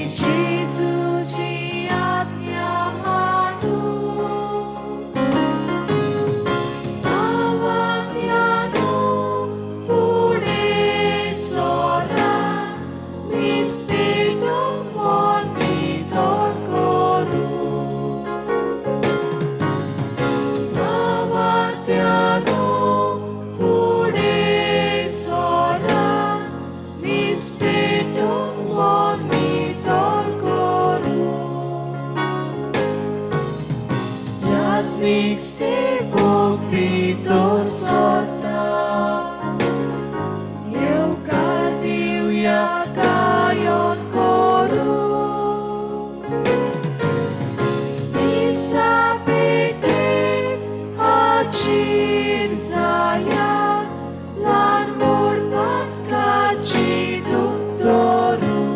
जेजूची आज्ञा मानूं भावात्यानो फुडें सरात मीस पेटोवंक मन नितळ करूं भावात्यानो फुडें सरात मीस पेटोवंक मन नितळ करूं याज्ञीक सेवक भितर सरता येवकार दिवया गायन करूं मिसा भेटेक हाजीर जाया ल्हान व्हड पातकाची दूख धरूं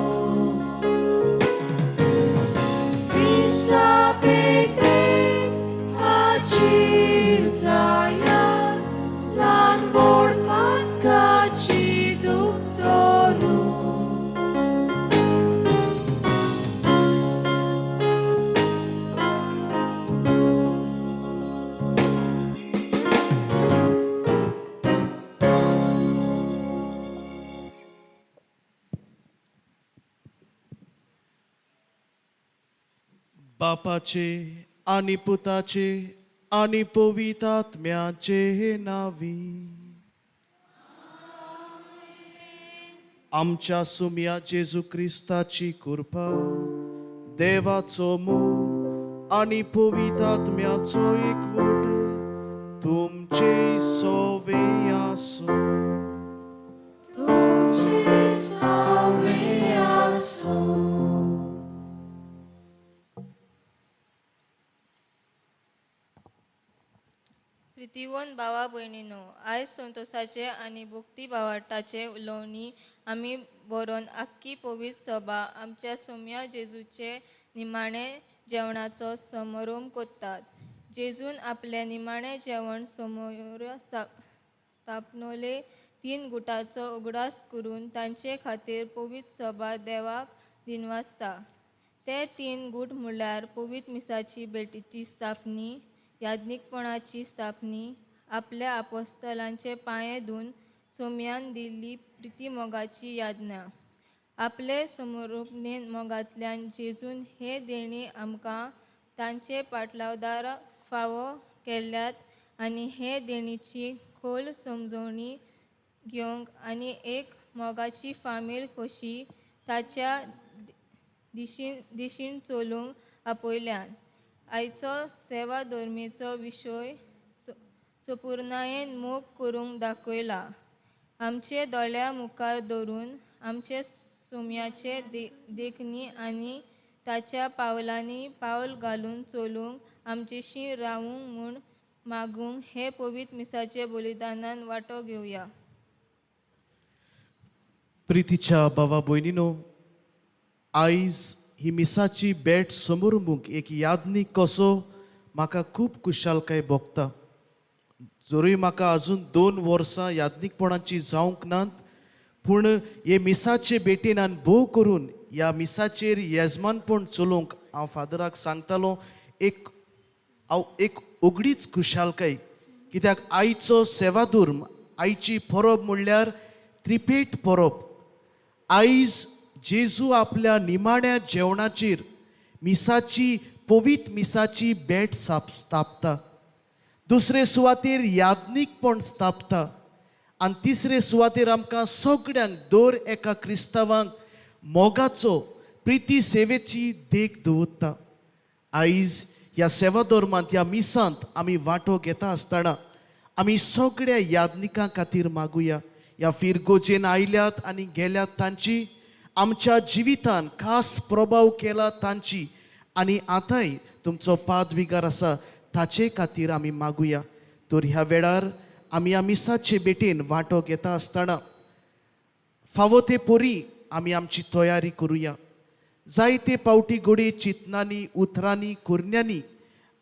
मिसा भेटेक हाजीर जाया ल्हान व्हड पातकाची दूख धरूं. बापाचे आनी पुताचे आनी पवित्र आत्म्याचे नावी. आमच्या सुमया जेजू क्रिस्ताची कृपा, देवाचो मोग आनी पवित्र आत्म्याचो एकवट तुमचे सोवे आसूं. तुमचे सवे आसूं. प्रितीवंत भावा भयणीनो, आयज संतोसाचे आनी भक्ती भावार्थाचे उलोवणी आमी बरोवन आख्खी पवित्र सभा आमच्या सोम्या जेजूचे निमाणे जेवणाचो समारोप करतात. जेजून आपले निमाणे जेवण समोर स्थापनोले तीन गुटाचो उगडास करून तांचे खातीर पवित्र सभा देवाक दिनवासता. ते तीन गूट म्हणल्यार पवित्र मिसाची भेटीची स्थापनी, याज्ञिकपणाची स्थापनी, आपल्या आपोस्तलांचे पांये धुवन सोम्यान दिल्ली प्रिती मोगाची याज्ञा. आपले समरूपणे मोगांतल्यान जेजून हे देणी आमकां तांचे पाटलावदार फावो केल्यात आनी हे देणीची खोल समजवणी घेवंक आनी एक मोगाची फामील खोशी ताच्या दिशीन चलूंक आपयल्यान. आयचो सेवा धर्मीचो विशय सपुर्णायेन मोग करूंक दाखयला. आमचे दोळ्या मुखार दवरून आमचे सोम्याचे देखणी आनी ताच्या पावलांनी पावल घालून चलूंक आमचेशी रावूंक म्हूण मागूंक हे पवित्र मिसाचे बलिदानान वांटो घेवया. प्रितीच्या भावा भयणीनो, आयज ही मिसाची भेट समोरमूक एक यादनीक कसो म्हाका खूब खुशालकाय भोगता. जरूय म्हाका अजून 2 वर्सां यादनीकपणाची जावंक नात, पूण हे मिसाचे भेटीन आनी भोव करून ह्या मिसाचेर येजमानपण चलोवंक हांव फादराक सांगतालो, एक हांव एक उगडीच खुशालकाय, कित्याक आयचो सेवाधर्म, आयची परब म्हणल्यार त्रिपेट परब. आयज जेजू आपल्या निमाण्या जेवणाचेर मिसाची पवित्र मिसाची भेट स्थापता, दुसरे सुवातेर याज्ञीकपण स्थापता आनी तिसरे सुवातेर आमकां सगळ्यांक दर एका क्रिस्तांवांक मोगाचो प्रिती सेवेची देख दवरता. आयज ह्या सेवा धर्मांत ह्या मिसांत आमी वांटो घेता आसतना आमी सगळ्या याज्ञिकां खातीर मागुया. ह्या फिरगोजेन आयल्यात आनी गेल्यात तांची आमच्या जिवितान खास प्रभाव केला तांची आनी आतांय तुमचो पादविगार आसा ताचे खातीर आमी मागुया. तर ह्या वेळार आमी ह्या मिसाचे भेटेन वांटो घेता आसतना फावो ते परी आमी आमची तयारी करुया. जायते पावटी घडये चिंतनांनी, उतरांनी, करण्यांनी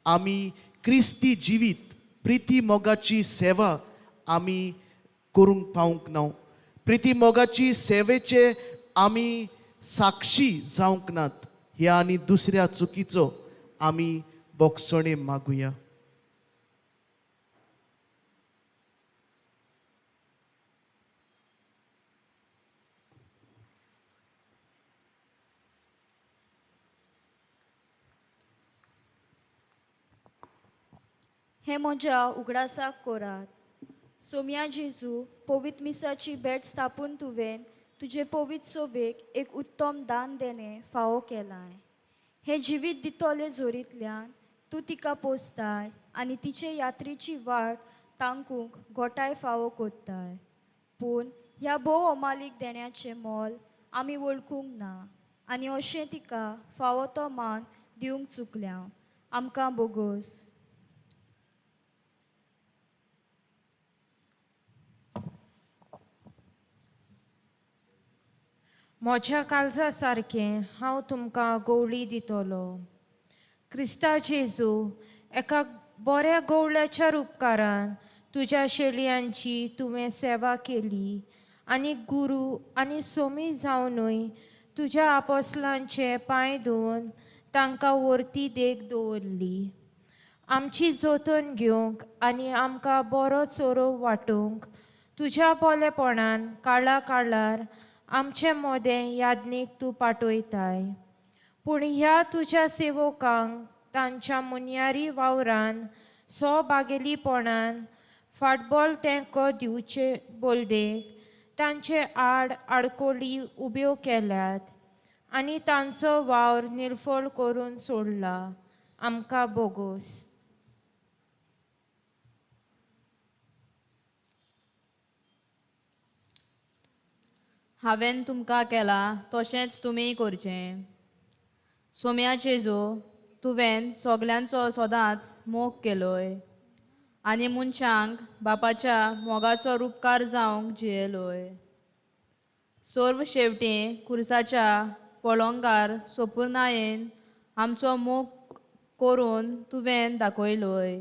आमी क्रिस्ती जिवीत प्रिती मोगाची सेवा आमी करूंक पावूंक ना. प्रिती मोगाची सेवेचे आमी साक्षी जावंक नात. ह्या आनी दुसऱ्या चुकीचो आमी बोगसणे मागुया. हे म्हज्या उगडासाक कोरात. सोम्या जेजू, पवित्र मिसाची भेट स्थापून तुवें तुजे पवित्र सोबेक एक उत्तम दान देणें फावो केलां. हें जिवीत दितोले जोरींतल्यान तूं तिका पोसताय आनी तिचे यात्रेची वाट तांकूंक गोठाय फावो कोत्ताय. पूण ह्या भोव अमालीक देण्याचें मोल आमी वळखूंक ना आनी अशें तिका फावो तो मान दिवंक चुकल्या. आमकां बोगोस. म्हज्या काळजा सारकें हांव तुमकां गवळी दितलो. क्रिस्ता जेजू, एका बऱ्या गवळ्याच्या उपकारान तुज्या शेळयांची तुवें सेवा केली आनी गुरू आनी सोमी जावनूय तुज्या आपोसलांचे पांय धुवन तांकां वरती देख दवरली. आमची जोतून घेवंक आनी आमकां बरो चोरो वांटूंक तुज्या बोलेपणान काळा काळार आमचे मोदें यादनीक तूं पाठयताय. पूण ह्या तुज्या सेवकांक तांच्या मुनयारी वावरान सोबागेलीपणान फाटबॉल तेंको दिवचे बोलदेक तांचे आड आडकोळी उब्यो केल्यात आनी तांचो वावर निर्फळ करून सोडला. आमकां बोगोस. हांवें तुमकां केलां तशेंच तुमी करचें. सोम्या जेजू, तुवें सगल्यांचो सदांच मोग केलोय आनी मनशांक बापाच्या मोगाचो रुपकार जावंक जियेलोय. सर्व शेवटी खुर्साच्या पळोंगार सोपुर्णायेन आमचो मोग करून तुवें दाखयलोय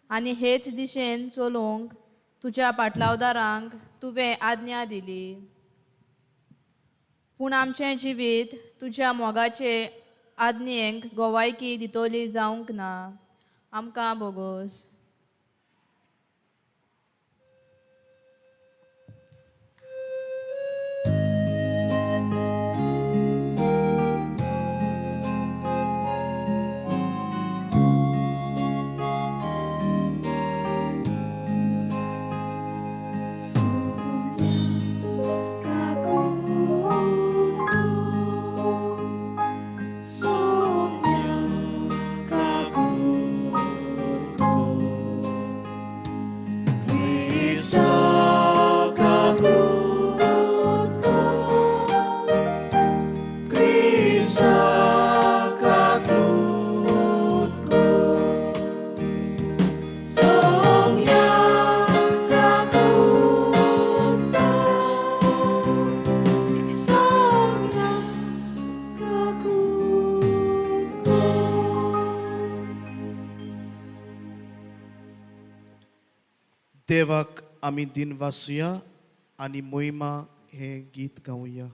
आनी हेच दिशेन चलोवंक तुज्या पाटलावदारांक तुवें आज्ञा दिली. पूण आमचें जिवीत तुज्या मोगाचे आज्ञेक गोवायकी दितली जावंक ना. आमकां बोगोस. देवाक आमी दिन वासुया आनी मोहिमा हें गीत गावया.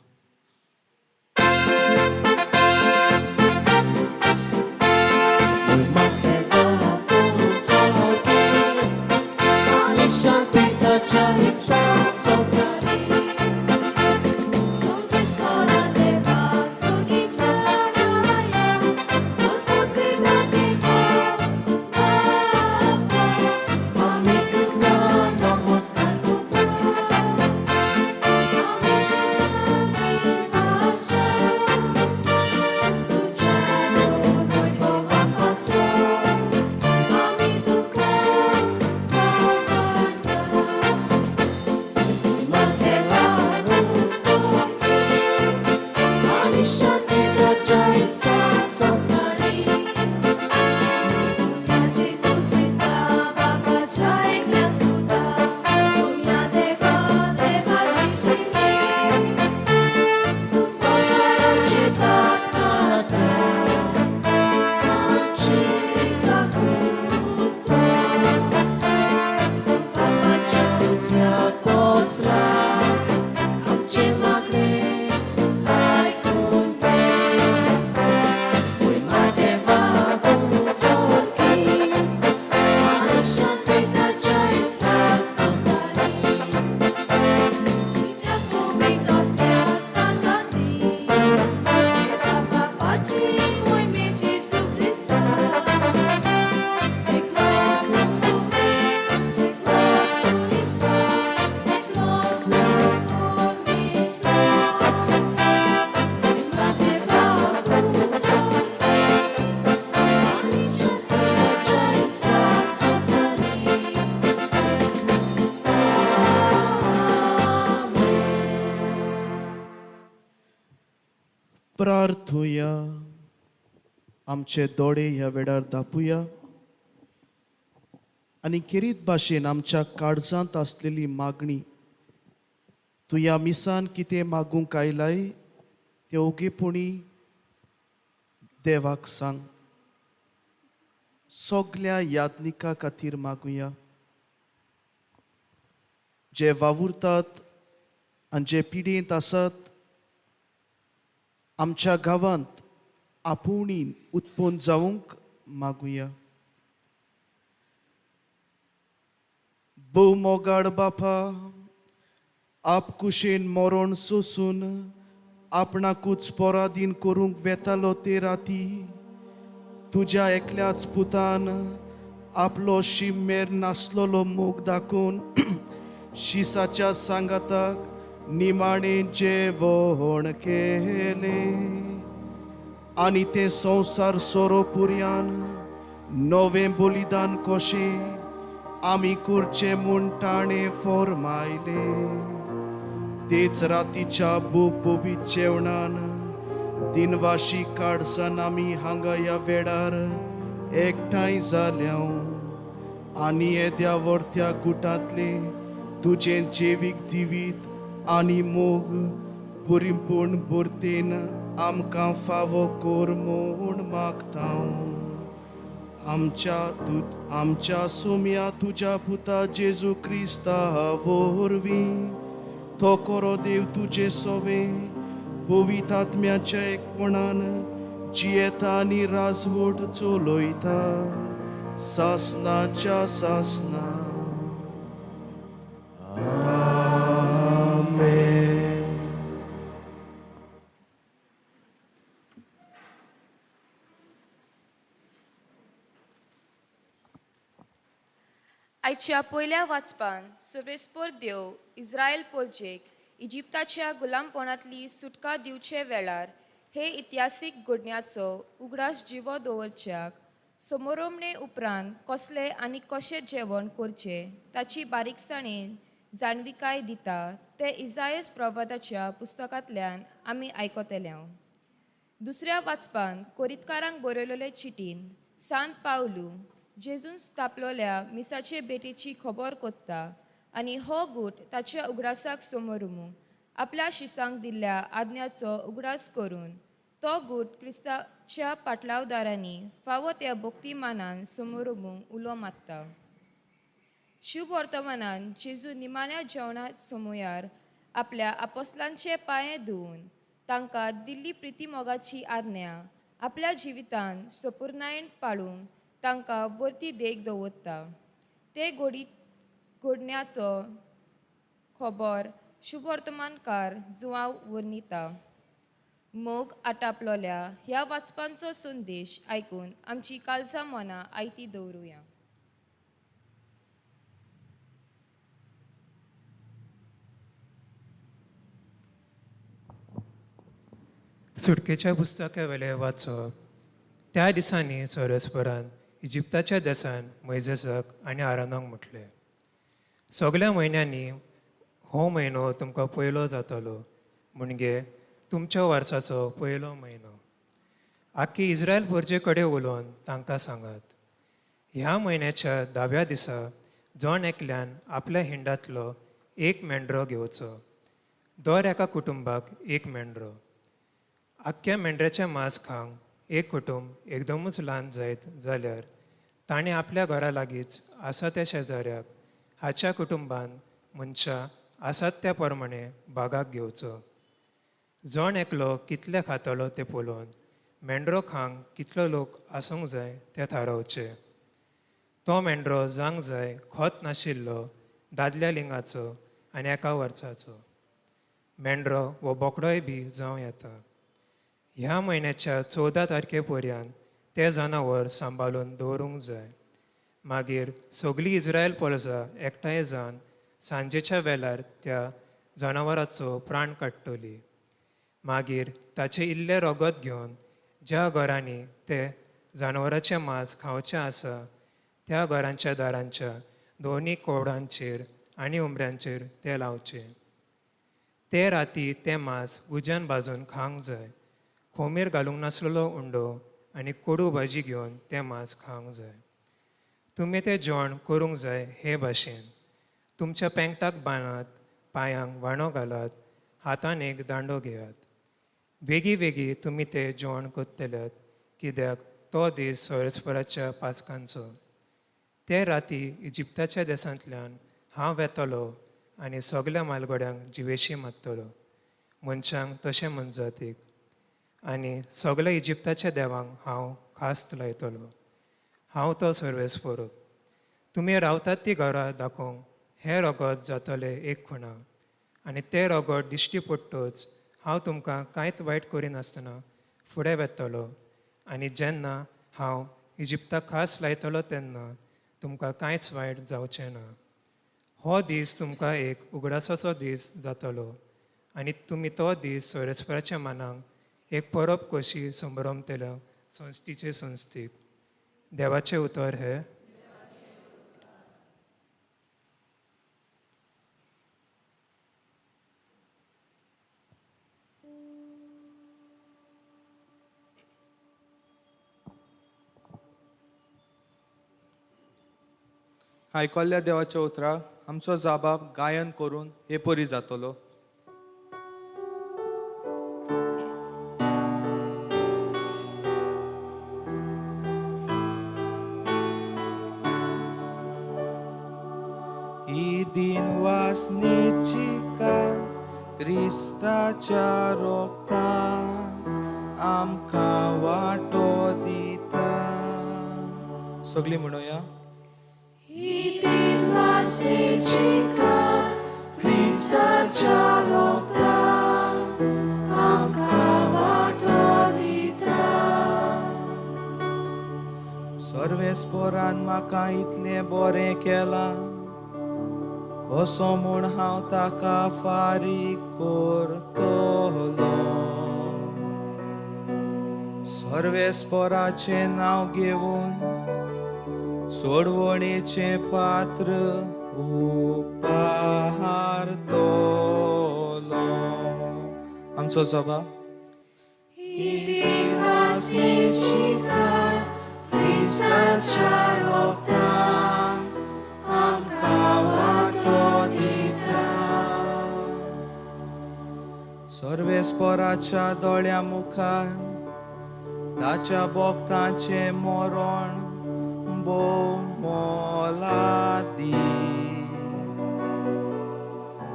प्रार्थुया. आमचे दोळे ह्या वेळार दापुया आनी खेरीत भाशेन आमच्या काळजांत आसलेली मागणी तूं ह्या मिसान कितें मागूंक आयलाय तें ओगेपणी देवाक सांग. सगल्या याज्ञिका खातीर मागुया, जे वावुरतात आनी जे पिडेंत आसात. आमच्या गांवांत आपोवणी उत्पन्न जावंक मागुया. भोव मोगाड बापा, आपकुशेन मरण सोसून आपणाकूच पराधीन करूंक वेतालो ते राती तुज्या एकल्याच पुतान आपलो शिमेर नासलेलो मोग दाखोवन शिसाच्या सांगाताक निमाणें जेवण केलें आनी तें संवसार सोरो पुरयान नवें बलिदान कशें आमी करचें म्हूण ताणें फॉर्मायलें. तेच रातीच्या बोपोवीत जेवणान दिनवाशी काडसान आमी हांगा ह्या वेळार एकठांय जाल्या आनी येद्या वर्त्या गुटांतले तुजें जेवीक दिवीत आनी मोग पुरीपूर्ण भरतेन आमकां फावो कर म्हूण मागता. आमच्या सोम्या तुज्या पुता जेजू क्रिस्ता वरवीं तो करो देव तुजे सोवे पवित्र आत्म्याच्या एकपणान जियेता आनी राजवट चलयता सासनाच्या सासना. आमेन. आयच्या पयल्या वाचपान सर्वेस्पर देव इस्रायल पोलजेक इजिप्ताच्या गुलामपणांतली सुटका दिवचे वेळार हे इतिहासीक घडण्याचो उगडास जिवो दवरच्याक समोरमणे उपरांत कसलें आनी कशें जेवण करचें ताची बारीकसाणेन जाणविकाय दिता तें इजायस प्रवादाच्या पुस्तकांतल्यान आमी आयकतले. दुसऱ्या वाचपान कोरितकारांक बरयलेले चिटीन सांत पावलू जेजून स्थापलोल्या मिसाचे भेटीची खबर कोत्ता आनी हो गूट ताच्या उगडासाक समोरुमूंक आपल्या शिसांक दिल्ल्या आज्ञाचो उगडास करून तो गूट क्रिस्ताच्या पाटलावदारांनी फावो त्या भक्तिमानान समोरुमूंक उलो मारता. शुभ वर्तमानान जेजू निमाण्या जेवणा समयार आपल्या आपोसलांचे पांये धुवून तांकां दिल्ली प्रितीमोगाची आज्ञा आपल्या जिवितान सपुर्णायेन पाळून तांकां वरती देख दवरता. ते घडण्याचो खबर शुभवर्तमानकार जुवाव वर्णिता. मोग आटापलोल्या ह्या वाचपांचो संदेश आयकून आमची काळजां मनां आयती दवरुया. सुटकेच्या पुस्तका वेलें वाचप. त्या दिसांनी सोरसपरान इजिप्ताच्या देसान मोयजेसाक आनी आरानाक म्हटलें, सगल्या म्हयन्यांनी हो म्हयनो तुमकां पयलो जातलो, म्हणजे तुमच्या वर्साचो पयलो म्हयनो. आख्खी इस्रायल परजे कडेन उलोवन तांकां सांगात, ह्या म्हयन्याच्या 10व्या दिसा जण एकल्यान आपल्या हिंडांतलो एक मेंढरो घेवचो, दर एका कुटुंबाक एक मेंढरो. आख्ख्या मेंढऱ्याचें मांस खावंक एक कुटुंब एकदमूच ल्हान जायत जाल्यार ताणें आपल्या घरा लागींच आसा त्या शेजाऱ्याक हाच्या कुटुंबान मनशां आसात त्या प्रमाणे भागाक घेवचो. जण एकलो कितले खातलो तें पळोवन मेंढरो खावंक कितलो लोक आसूंक जाय तें थारावचें. तो मेंढरो जावंक जाय खोत नाशिल्लो, दादल्या लिंगाचो आनी एका वर्साचो. मेंढरो वो बोकडोय बी जावं येता. ह्या म्हयन्याच्या 14 तारखे पर्यंत तें जनावर सांबाळून दवरूंक जाय. मागीर सगळीं इस्रायल पोलसां एकठांय जावन सांजेच्या वेळार त्या जनावराचो प्राण काडटली. मागीर ताचें इल्लें रगत घेवन ज्या घरांनी ते जनावराचें मांस खावचें आसा त्या घरांच्या दारांच्या दोनी कोवडांचेर आनी उमऱ्यांचेर तें लावचें. ते राती तें मांस उज्यान भाजून खावंक जाय. खोमीर घालूंक नासलेलो उंडो आनी कोडू भाजी घेवन तें मांस खावंक जाय. तुमी तें जेवण करूंक जाय हे भाशेन. तुमच्या पेंकटाक बांदात, पांयांक वाणो घालात, हातान एक दांडो घेयात. वेगीं वेगीं तुमी तें जेवण करतल्यात, कित्याक तो दीस सोयरस्पराच्या पासकांचो. ते राती इजिप्ताच्या देसांतल्यान हांव वेतलो आनी सगल्या मालगड्यांक जिवेशी मारतलो, मनशांक तशें मनजातीक, आनी सगल्या इजिप्ताच्या देवांक हांव खास्त लायतलो. हांव तो सर्वेस्पर. तुमी रावतात ती घरां दाखोवंक हें रगत जातलें एक खुणा, आनी तें रगत दिश्टी पडटच हांव तुमकां कांयच वायट करिनासतना फुडें वेतलो, आनी जेन्ना हांव इजिप्ताक खास लायतलो तेन्ना तुमकां कांयच वायट जावचें ना. हो दीस तुमकां एक उगडासाचो दीस जातलो, आनी तुमी तो दीस सोयरेस्पराच्या मनाक एक परब कशी संभ्रमतल्या संस्थीचे संस्थीक. देवाचें उतर हें. आयकल्ल्या देवाच्या उतराक आमचो जाबाब गायन करून हे परी जातलो. ही दिन वासनेची काज क्रिस्ताच्या रोगतान आमकां वाटो दिता. सगळीं म्हणुया. क्रिस्ताच्या रोगतान आमकां वाटो दिता. सर्वेस्परान म्हाका इतलें बरें केलां, कसो म्हूण हांव ताका फारीक करतलो. सर्वेस्पराचें नांव घेवन सोडवणेचें पात्र उपहारतलो. आमचो सभा. क्रिस्ताच्या रोगतान आमकां वाटो दिता. सर्वेस्पराच्या दोळ्या मुखार ताच्या भक्तांचें मरण भोव मोलादी.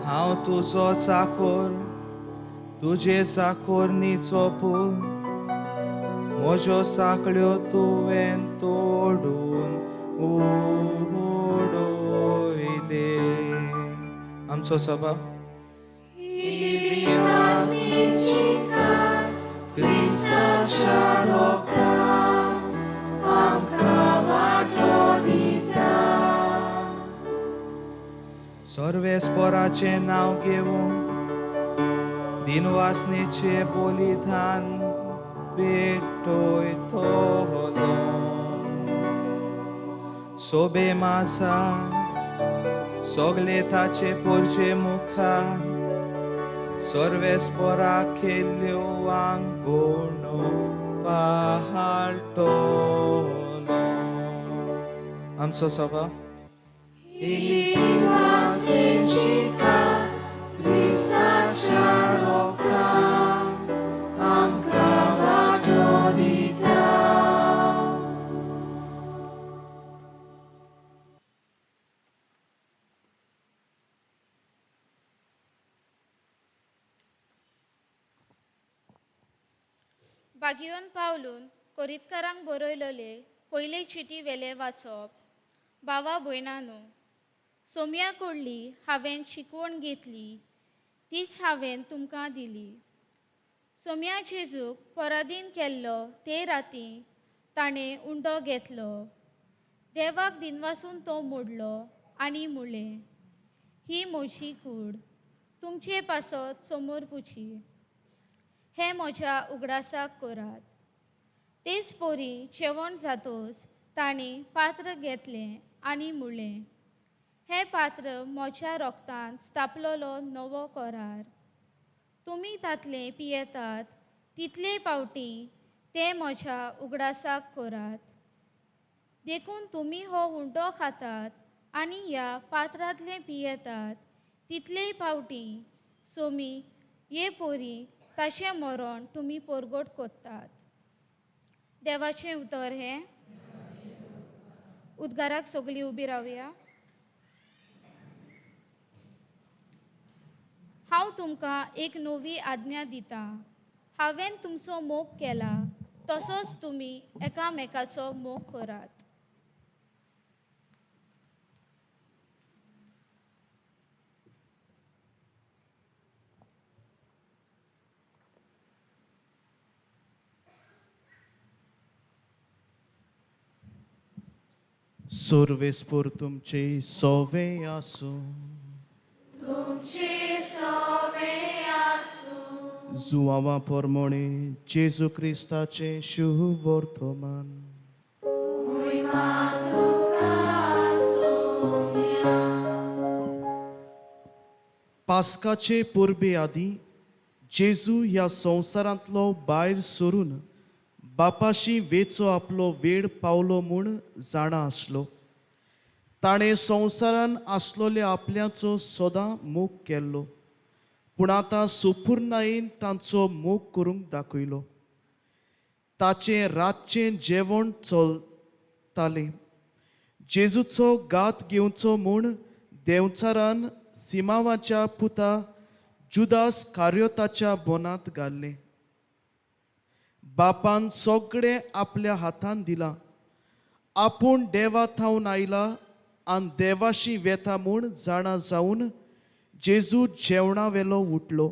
हांव तुजो चाकोर, तुजे चाकोरणीचो पूत, म्हज्यो साकळ्यो तुवें तोडून उडय दे. आमचो सभा. क्रिस्ताच्या रोगतान आमकां वाटो दिता. सर्वेस्पराचें नांव घेवन दिनवासनेचें बलिदान भेटयतलो. सोबे मासा सगळे ताचे पोरचे मुखार सर्वेस्पराक केल्ल्यो वांगोणो पाहाळटलो. आमचो सभा. क्रिस्ताच्या रोगतान आमकां वाटो दिता. बागियोन पावलून कोरितकारांक बरयलोले पयले चिटी वेले वाचप. बावा भयणानो, सोम्या कडली हांवें शिकवण घेतली तीच हांवें तुमकां दिली. सोम्या जेजूक परादीन केल्लो ते राती ताणें उंडो घेतलो, देवाक दिनवासून तो मोडलो आनी म्हणलें, ही म्हजी कूड तुमचे पासत समोर पुची, हें म्हज्या उगडासाक करात. तेच पोरी जेवण जातोच ताणें पात्र घेतलें आनी म्हणलें, हें पात्र म्हज्या रोगतान स्थापलोलो नवो करार, तुमी तांतलें पियेतात तितले पावटी ते म्हज्या उगडासाक करात. देखून तुमी हो उंडो खातात आनी ह्या पात्रांतलें पियेतात तितलेय पावटी सोमी ये पोरी ताचें मरण तुमी परगट कोत्तात. देवाचें उतर हें. उद्गाराक सगळीं उबी रावया. हांव तुमकां एक नवी आज्ञा दितां. हांवें तुमचो मोग केला तसोच तुमी एकामेकाचो मोग करात. सर्वेस्पोर तुमचे सोवे आसूं. तुमचे सोवे आसूं. जुवावा पोरमोणे जेजू क्रिस्ताचे शुभवर्तमान. पास्काचे परबे आदी जेजू ह्या संवसारांतलो भायर सरून बापाशी वेचो आपलो वेळ पावलो म्हूण जाणा आसलो. ताणें संवसारान आसलोले आपल्याचो सदां मोग केल्लो, पूण आतां सुपुर्णायेन तांचो मोग करूंक दाखयलो. ताचें रातचें जेवण चलतालें. जेजूचो घात घेवचो म्हूण देंवचारान सिमावाच्या पुता जुदास कार्योताच्या बोनांत घाल्लें. बापान सगळें आपल्या हातान दिलां. आपूण देवा थावन आयला आनी देवाशी वेता म्हूण जाणा जावन जेजू जेवणा वेलो उठलो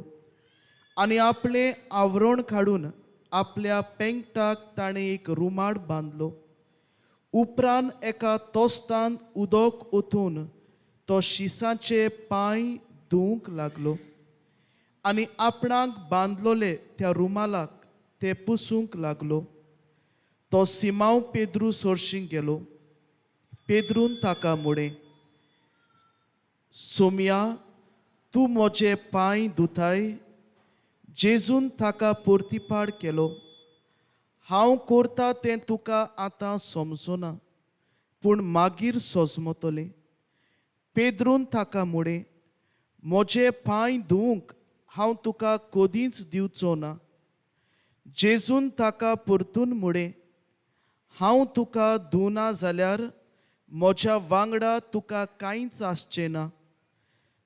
आनी आपलें आवरण काडून आपल्या पेंकटाक ताणें एक रुमाड बांदलो. उपरांत एका तोस्तान उदक ओतून तो शिसाचे पांय धुवंक लागलो आनी आपणाक बांदलोले त्या रुमालाक ते पुसूंक लागलो. तो सिमांव पेद्रू सोरशीं गेलो. पेद्रून ताका म्हळें, सोमया तूं म्हजे पांय धुताय? जेजून ताका पोर्तिपाड केलो, हांव करता तें तुका आतां समजना, पूण मागीर सजमतलें. पेद्रून ताका म्हळें, म्हजे पांय धुवंक हांव तुका कदींच दिवचो ना. जेजून ताका परतून म्हळें, हांव तुका धुवना जाल्यार म्हज्या वांगडा तुका कांयच आसचें ना.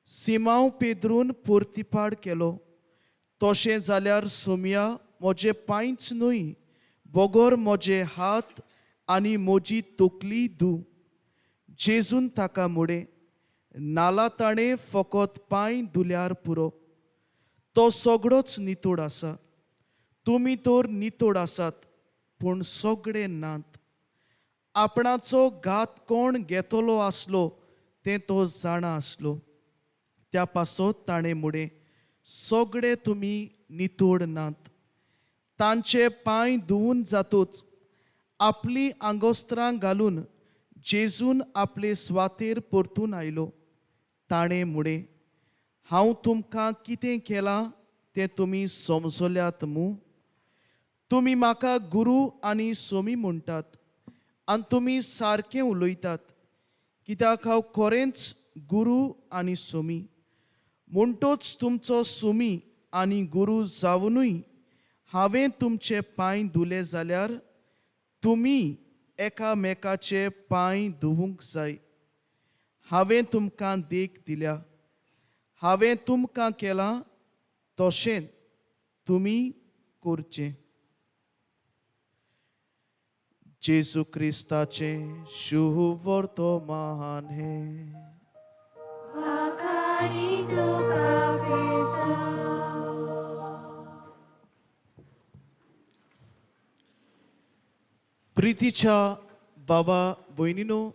सिमांव पेद्रून पोर्तिपाड केलो, तशें जाल्यार सोमया म्हजे पांयच न्हय बगर म्हजे हात आनी म्हजी तकली धूव. जेजून ताका म्हळें, नाला ताणें फकत पांय धुल्यार पुरो, तो सगळोच नितळ आसा. तुमी तर नितळ आसात, पूण सगळे नात. आपणाचो घात कोण घेतलो आसलो तें तो जाणा आसलो. त्या पासत ताणें म्हळें, सगळे तुमी नितळ नात. तांचे पांय धुवून जातूच आपली आंगोस्त्रां घालून जेजून आपले स्वातेर परतून आयलो. ताणें म्हळें, हांव तुमकां कितें केलां तें तुमी समजल्यात मू? तुमी म्हाका गुरू आनी सोमी म्हणटात आनी तुमी सारकें उलयतात, कित्याक हांव खरेंच गुरू आनी सोमी. म्हणटोच तुमचो सोमी आनी गुरू जावनूय हांवें तुमचे पांय धुले जाल्यार तुमी एकामेकाचे पांय धुवूंक जाय. हांवें तुमकां देख दिल्या, हांवें तुमकां केलां तशें तुमी करचें. जेजू क्रिस्ताचें शुभवर्तमान हें. प्रितीच्या बाबा भयणीनो,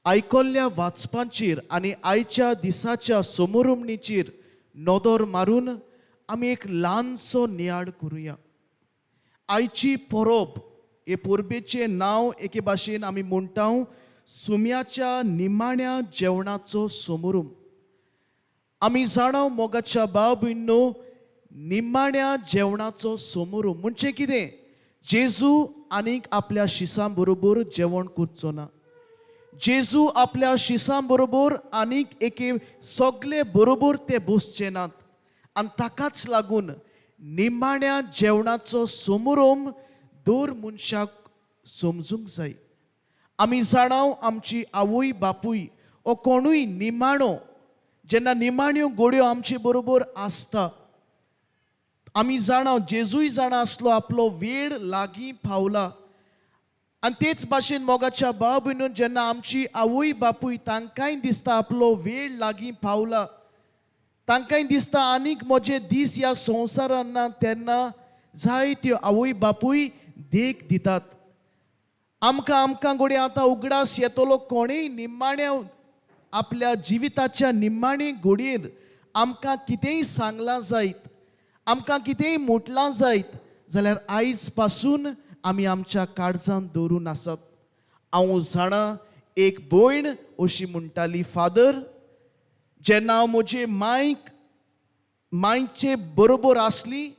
आयकल्ल्या वाचपांचेर आनी आयच्या दिसाच्या समोरुमणीचेर नदर मारून आमी एक ल्हानसो नियाळ करुया. आयची परब हे परबेचें नांव एके भाशेन आमी म्हणटा सुम्याच्या निमाण्या जेवणाचो समोरूम. आमी जाणा मोगाच्या भाव भयणींनो, निमाण्या जेवणाचो समोर म्हणजे कितें? जेजू आनीक आपल्या शिसां बरोबर जेवण करचो ना. जेजू आपल्या शिसां बरोबर आनीक एके सगळे बरोबर ते बसचे नात आनी ताकाच लागून निमाण्या जेवणाचो समोरम दर मनशाक समजूंक जाय. आमी जाणाव आमची आवय बापूय ओ कोणूय निमाणो जेन्ना निमाण्यो गोड्यो आमचे बरोबर आसता, आमी जाणा जेजूय जाणा आसलो आपलो वेळ लागीं पावला. आनी तेच भाशेन मोगाच्या भाव भयणीन, जेन्ना आमची आवय बापूय तांकांय दिसता आपलो वेळ लागीं पावला, तांकांय दिसता आनीक म्हजे दीस ह्या संवसारान ना, तेन्ना जायत्यो आवय बापूय देख दितात आमकां. आमकां घडये आतां उगडास येतलो, कोणूय निमाण्या आपल्या जिविताच्या निमाणे घडयेर आमकां कितेंय सांगलां जायत, आमकां कितेंय म्हटलां जायत जाल्यार आयज पासून आमी आमच्या काळजान दवरून आसत. हांव जाणा एक भयण अशी म्हणटाली, फादर, जेन्ना हांव म्हजे मायक मायचे बरोबर आसली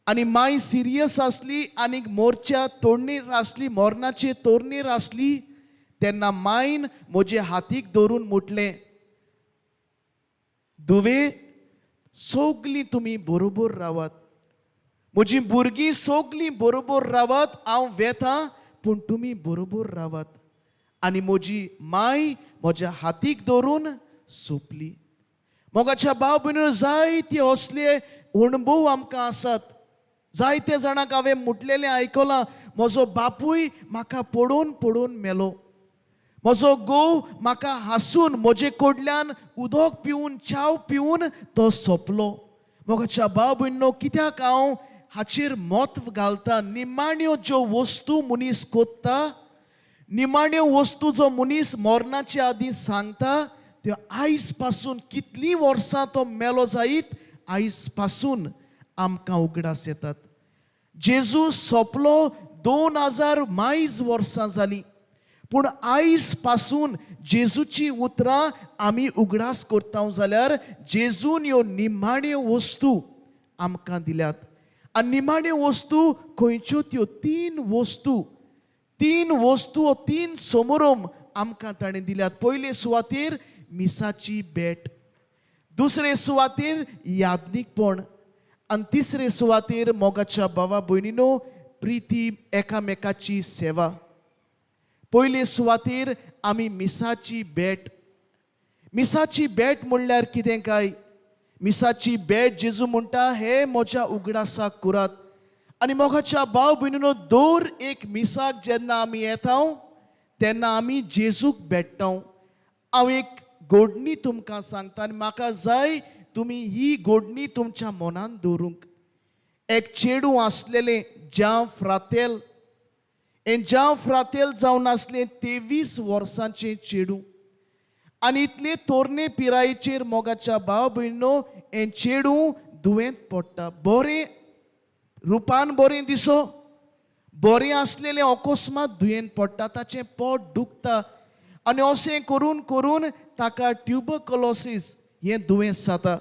आनी माय सिरियस आसली आनी मोरच्या तोडणेर आसली, मोरणाचे तोरणेर आसली, तेन्ना मायन म्हजे हातीक धरून म्हटलें, धुवे, सगलीं तुमी बरोबर रावात, म्हजी भुरगीं सगलीं बरोबर रावात, हांव वेता पूण तुमी बरोबर रावात. आनी म्हजी माय म्हज्या हातीक धरून सोंपली. मोगाच्या भाव भयणीनो, जायते असले अणभव आमकां आसात. जायते जाणांक हांवें म्हटलेलें आयकलां, म्हजो बापूय म्हाका पडून पडून मेलो, म्हजो घोव म्हाका हांसून म्हजे कडल्यान उदक पिवन च्याव पिवन तो सोंपलो. मोगाच्या भाव भयणीनो, कित्याक हांव हाचेर म्हत्व घालता? निमाण्यो ज्यो वस्तू मनीस कोत्ता, निमाण्यो वस्तू जो मनीस मरणाचे आदीं सांगता, त्यो आयज पासून कितलीं वर्सां तो मेलो जायत, आयज पासून आमकां उगडास येतात. जेजू सोंपलो 2000 मायज वर्सां जालीं, पूण आयज पासून जेजूची उतरां आमी उगडास करता जाल्यार जेजून ह्यो निमाण्यो वस्तू आमकां दिल्यात. आनी निमाण्यो वस्तू खंयच्यो? त्यो तीन वस्तू, तीन वस्तू, तीन समोरम आमकां ताणें दिल्यात. पयले सुवातेर मिसाची भेट, दुसरे सुवातेर यादनीकपण आनी तिसरे सुवातेर मोगाच्या भावा भयणीनो प्रिती, एकामेकाची सेवा. पयले सुवातेर आमी मिसाची भेट. मिसाची भेट म्हणल्यार कितें काय? मिसाची भेट जेजू म्हणटा, हे म्हज्या उगडासाक करात. आनी मोगाच्या भाव भयणीनो, दर एक मिसाक जेन्ना आमी येता तेन्ना आमी जेजूक भेट्टा. हांव एक गोडणी तुमकां सांगता आनी म्हाका जाय तुमी ही गोडणी तुमच्या मनान दवरूंक. एक चेडूं आसलेलें ज्यां फ्रातेल. हें ज्यां फ्रातेल जावन आसलें 23 वर्सांचें चेडूं आनी इतले तोरणे पिरायेचेर मोगाच्या भाव भयणो हें चेडूं दुयेंत पडटा. बरें रुपान बरें दिसो, बरें आसलेलें अकस्मात दुयेंत पडटा, ताचें पोट दुखता आनी अशें करून करून ताका ट्युबरकुलोसीस हें दुयेंस जाता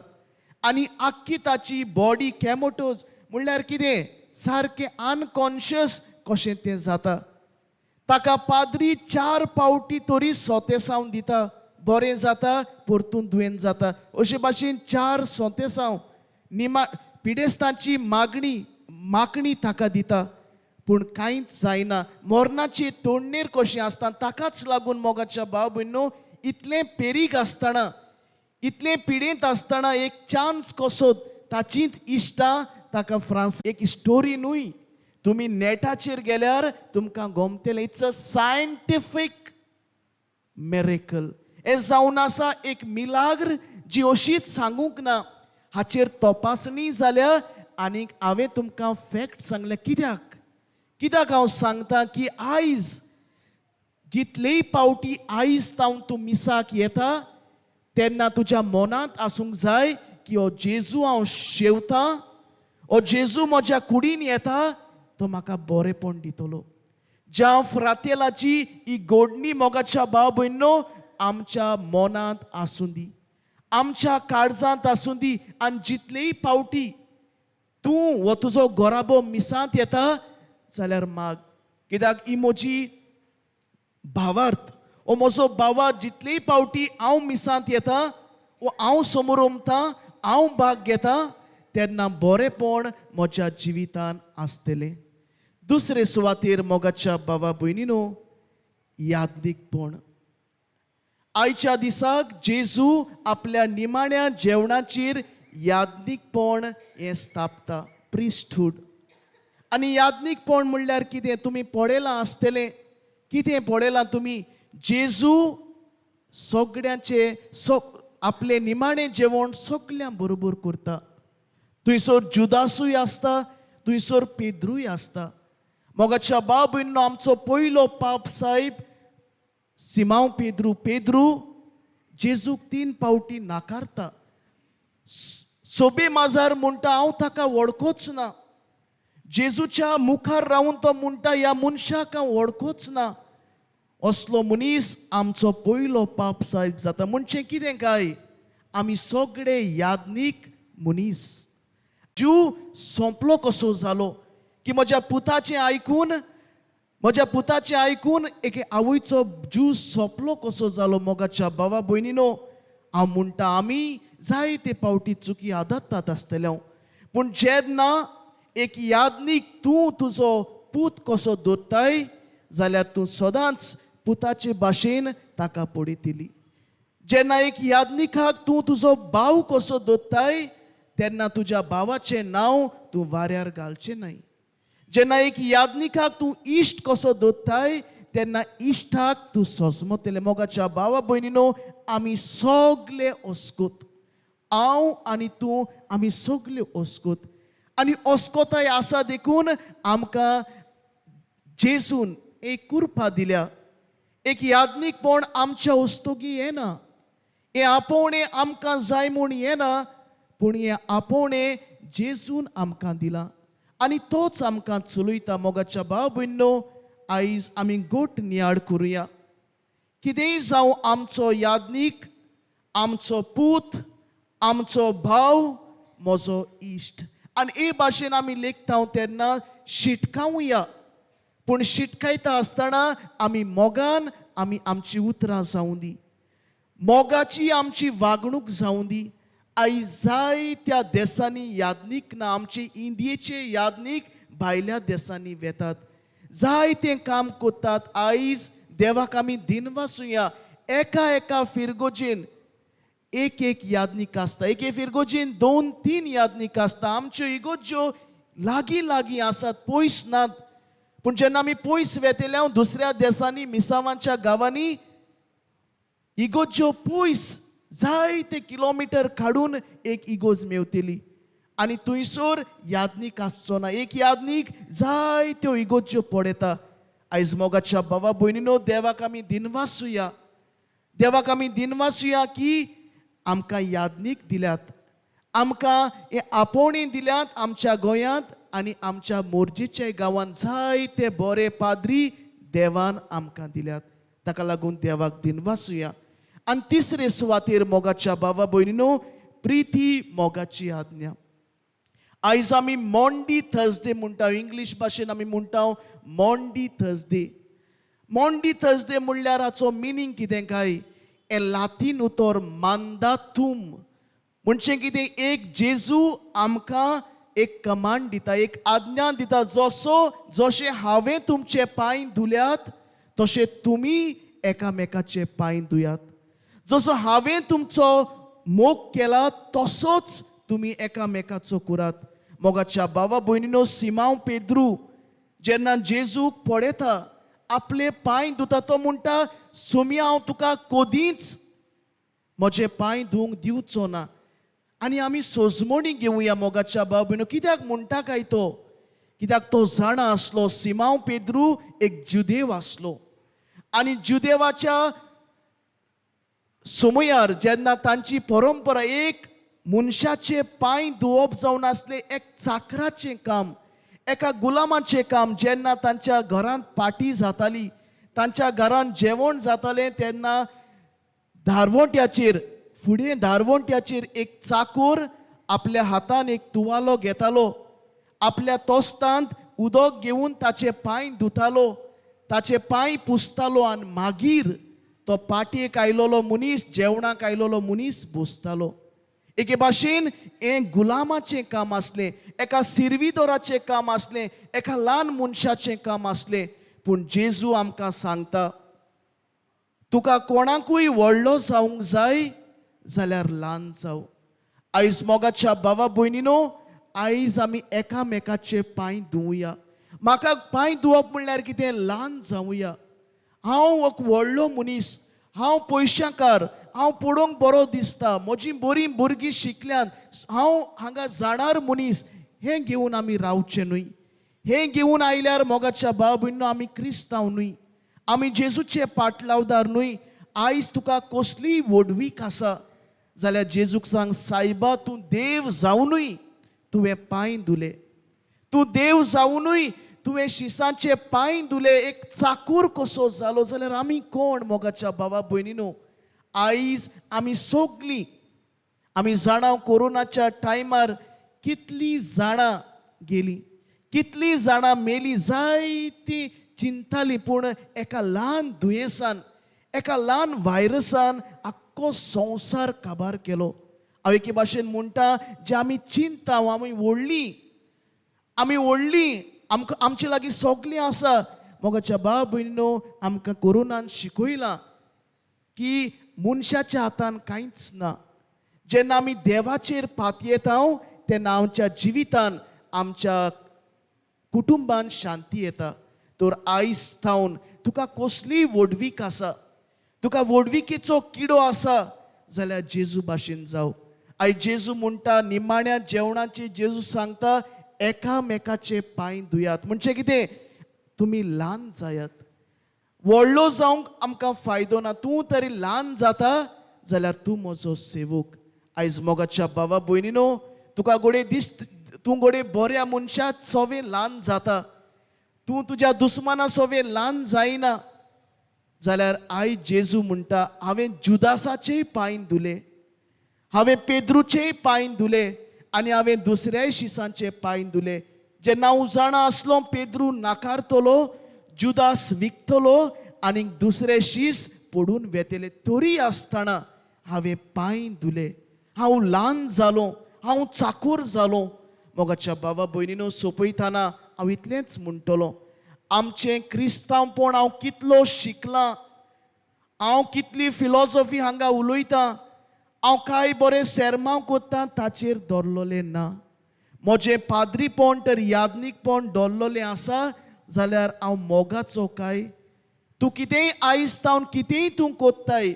आनी आख्खी ताची बॉडी कॅमोटोज म्हणल्यार कितें, सारकें अनकॉन्शियस कशें तें जाता. ताका पाद्री 4 पावटी तरी सोतेसांव दिता, बरें जाता परतून दुयेंत जाता. अशे भाशेन 4 सोतेसांव निमा पिडेस्तांची मागणी मागणी ताका दिता, पूण कांयच जायना. मरणाचे तोडणेर कशें आसता. ताकाच लागून मोगाच्या भाव भयणो, इतलें पेरीक आसतना, इतलें पिडेंत आसतना एक चान्स कसो ताचीच इश्टां ताका फ्रांस, एक स्टोरी न्हय, तुमी नेटाचेर गेल्यार तुमकां गोमतेलें, it's a scientific miracle. हें जावन आसा एक मिलाग्र जी अशीच सांगूंक ना, हाचेर तपासणी जाल्या. आनीक हांवें तुमकां फॅक्ट सांगलें. कित्याक कित्याक हांव सांगता की आयज जितलेय पावटी आयज तावन तूं मिसाक येता तेन्ना तुज्या मनांत आसूंक जाय की हो जेजू हांव शेवतां, हो जेजू म्हज्या कुडीन येता, तो म्हाका बरेंपण दितलो. ज्या फ्रातेलाची ही गोडणी मोगाच्या भाव भयणो आमच्या मनांत आसूं दी. आमच्या काळजांत आसूं दी. आनी जितलेय पावटी तूं वो तुजो गोराबो मिसांत येता जाल्यार माग, कित्याक ही म्हजी भावार्थ वो म्हजो भावार्थ. जितलेय पावटी हांव मिसांत येता वो हांव समोर उमता, हांव भाग घेता तेन्ना बरेंपण म्हज्या जिवितान आसतलें. दुसरे सुवातेर मोगाच्या बाबा भयणीनो, यादीकपण. आयच्या दिसाक जेजू आपल्या निमाण्या जेवणाचेर याज्ञीकपण हें स्थापता, प्रिस्टहूड. आनी याज्ञीकपण म्हणल्यार कितें तुमी पळयलां आसतलें. कितें पळयलां तुमी? जेजू सगळ्यांचे आपलें निमाणें जेवण सगळ्यां बरोबर करता. थंयसर जुदासूय आसता, थंयसर पेद्रूय आसता. मोगाच्या बाबून, आमचो पयलो पाप साहेब सिमांव पेद्रू, पेद्रू जेजूक 3 पावटी नाकारता. सोबे माजार म्हणटा हांव ताका वळखोच ना. जेजूच्या मुखार रावन तो म्हणटा ह्या मनशाक हांव वळखोच ना. असलो मनीस आमचो पयलो पाप साहेब जाता. म्हणजे कितें काय आमी सगळे याज्ञीक मनीस. जीव सोंपलो कसो जालो की म्हज्या पुताचें आयकून, म्हज्या पुताचें आयकून एके आवयचो जीव सोंपलो कसो जालो. मोगाच्या बाबा भयणीनो, हांव म्हणटा आमी जायते पावटी चुकी आदत्तात आसतले हांव, पूण जेन्ना एक याज्ञीक तूं तुजो पूत कसो दवरताय जाल्यार तूं सदांच पुताचे भाशेन ताका पळयतली. जेन्ना एक याज्ञिकाक तूं तुजो भाव कसो दवरताय तेन्ना तुज्या भावाचें नांव तूं वाऱ्यार घालचें न्हय. जेन्ना एक याज्ञिकाक तूं इश्ट कसो दवरताय तेन्ना इश्टाक तूं सजमतलें. मोगाच्या भावा भयणीनो, आमी सगले अस्कोत, हांव आनी तूं आमी सगले अस्कोत. आनी अस्कोताय आसा देखून आमकां जेजून एक कृपा दिल्या. एक याज्ञीकपण आमच्या वस्तुगी येना, हें आपोवणें आमकां जाय म्हूण येना, पूण हें आपोवणें जेजून आमकां दिलां आनी तोच आमकां चलयता. मोगाच्या भाव भयणीनो, आयज आमी गोट नियाळ करुया. कितेंय जावं, आमचो याज्ञीक, आमचो पूत, आमचो भाव, म्हजो इश्ट. आनी हे भाशेन आमी लेखता तेन्ना शिटकावया, पूण शिटकायता आसतना आमी मोगान आमी आमची उतरां जावं दी, मोगाची आमची वागणूक जावं दी. आयज जाय त्या देसांनी याज्ञीक ना, आमचे इंडियेचे याज्ञीक भायल्या देसांनी वेतात, जाय तें काम करतात. आयज देवाक आमी दिनवासुया. एका एका फिरगोजेन एक एक याज्ञीक आसता, एके फिरगोजेन 2-3 याज्ञीक आसता. आमच्यो इगोज्यो लागीं लागीं आसात, पयस नात. पूण जेन्ना आमी पयस वेतले दुसऱ्या देसांनी, मिसावांच्या गांवांनी, इगोज्यो पयस जायते किलोमिटर काडून एक इगोज मेवतली आनी थंयसर याज्ञीक आसचो ना. एक याज्ञीक जायत्यो इगोज्यो पळयता. आयज मोगाच्या बाबा भयणीनो, देवाक आमी दिनवासुया, देवाक आमी दिनवासुया की आमकां याज्ञीक दिल्यात, आमकां हे आपोवणी दिल्यात. आमच्या गोंयांत आनी आमच्या मोरजेच्या गांवांत जायते बरे पाद्री देवान आमकां दिल्यात, ताका लागून देवाक दिनवासुया. आनी तिसरे सुवातेर मोगाच्या बाबा भयणीनो, प्रिती मोगाची आज्ञा. आयज आमी मॉन्डी थर्सडे म्हणटा, इंग्लीश भाशेन आमी म्हणटा मॉन्डी थर्सडे. मॉन्डी थर्सडे म्हणल्यार हाचो मिनींग कितें काय? हें लातीन उतर मांदातूम म्हणजे कितें, एक जेजू आमकां एक कमांड दिता, एक आज्ञा दिता, जसो जशें हांवें तुमचे पांय धुल्यात तशें तुमी एकामेकाचे पांय धुयात, जसो हांवें तुमचो मोग केला तसोच तुमी एकामेकाचो करात. मोगाच्या बाबा भयणीनो, सिमांव पेद्रू जेन्ना जेजूक पळयता आपले पांय धुता, तो म्हणटा सोमी हांव तुका कदींच म्हजे पांय धुवंक दिवचो ना. आनी आमी सोजमणी घेवया मोगाच्या बाबा भयणीनो, कित्याक म्हणटा काय तो? कित्याक तो जाणा आसलो सिमांव पेद्रू एक जुदेव आसलो आनी जुदेवाच्या समयार जेन्ना तांची परंपरा एक मनशाचे पांय धुवप जावन आसलें एक चाकराचें काम, एका गुलामाचें काम. जेन्ना तांच्या घरांत पार्टी जाताली, तांच्या घरांत जेवण जातालें, तेन्ना दारवंट्याचेर फुडें दारवंट्याचेर एक चाकोर आपल्या हातान एक तुवालो घेतालो, आपल्या तोस्तांत उदक घेवन ताचे पांय धुतालो, ताचे पांय पुसतालो आनी मागीर तो पाटयेक आयलोलो मनीस, जेवणाक आयलोलो मनीस बसतालो. एके भाशेन हें गुलामाचें काम आसलें, एका सिर्विदोराचें काम आसलें, एका ल्हान मनशाचें काम आसलें. पूण जेजू आमकां सांगता, तुका कोणाकूय व्हडलो जावंक जाय जाल्यार ल्हान जावं. आयज मोगाच्या भावा भयणीनो, आयज आमी एकामेकाचे पांय धुवया. म्हाका पांय धुवप म्हणल्यार कितें? ल्हान जावया. हांव एक व्हडलो मनीस, हांव पयशांकार, हांव पळोवंक बरो दिसता, म्हजी बरीं भुरगीं शिकल्यान, हांव हांगा जाणार मनीस, हें घेवन आमी रावचें न्हय. हें घेवन आयल्यार मोगाच्या भाव भयणीनो आमी क्रिस्तांव न्हय, आमी जेजूचे पाटलावदार न्हय. आयज तुका कसलीय व्हडवीक आसा जाल्यार जेजूक सांग, सायबा तूं देव जावनूय तुवें पांय धुले, तूं देव जावनूय तुवें शिसांचे पांय धुले, एक चाकूर कसो जालो. जाल्यार आमी कोण मोगाच्या भावा भयणीनो? आयज आमी सगलीं आमी जाणा कोरोनाच्या टायमार कितलीं जाणां गेलीं, कितलीं जाणां मेलीं, जायतीं चिंतालीं. पूण एका ल्हान दुयेंसान, एका ल्हान व्हायरसान आख्खो संवसार काबार केलो. हांव एके भाशेन म्हणटा, जे आमी चिंता, आमी व्हडलीं, आमी व्हडलीं, आमकां आमचे लागीं सगळें आसा. मोगाच्या भाव भयणीनो, आमकां कोरोनान शिकयलां की मनशाच्या हातान कांयच ना. जेन्ना आमी देवाचेर पातयेता तेन्ना आमच्या जिवितान, आमच्या कुटुंबान शांती येता. तर आयज थावन तुका कसलीय व्हडवीक आसा, तुका व्हडविकेचो किडो आसा जाल्यार जेजू भाशेन जावं. आयज जेजू म्हणटा, निमाण्या जेवणाचे जेजू सांगता, एकामेकाचे पांय धुयात. म्हणजे कितें? तुमी ल्हान जायात. व्हडलो जावंक आमकां फायदो ना, तूं तरी ल्हान जाता जाल्यार तूं म्हजो सेवक. आयज मोगाच्या भावा भयणीनो, तुका घोडये दीस तूं घोडये बऱ्या मनशाक सवे ल्हान जाता, तूं तुज्या दुस्माना सवे ल्हान जायना जाल्यार आयज जेजू म्हणटा, हांवें जुदासाचेय पांय धुले, हांवें पेद्रूचेय पांय धुले आनी हांवें दुसऱ्याय शिसांचे पांय धुले. जेन्ना हांव जाणा आसलो पेद्रू नाकारतलो, जुदास विकतलो आनी दुसरे शीस पडून वेतले, तरी आसतना हांवें पांय धुले. हांव ल्हान जालो, हांव चाकूर जालो. मोगाच्या भावा भयणीनो, सोंपयतना हांव इतलेंच म्हणटलो, आमचें क्रिस्तांवपण हांव कितलो शिकलां, हांव कितली फिलॉसॉफी हांगा उलयतां, हांव कांय बरें सेर्मांव कोत्ता, ताचेर दवरलेलें ना. म्हजें पाद्रीपण तर यादनीकपण दवरलेलें आसा जाल्यार हांव मोगाचो काय? तूं कितेंय आयज तावन कितेंय तूं कोत्ताय,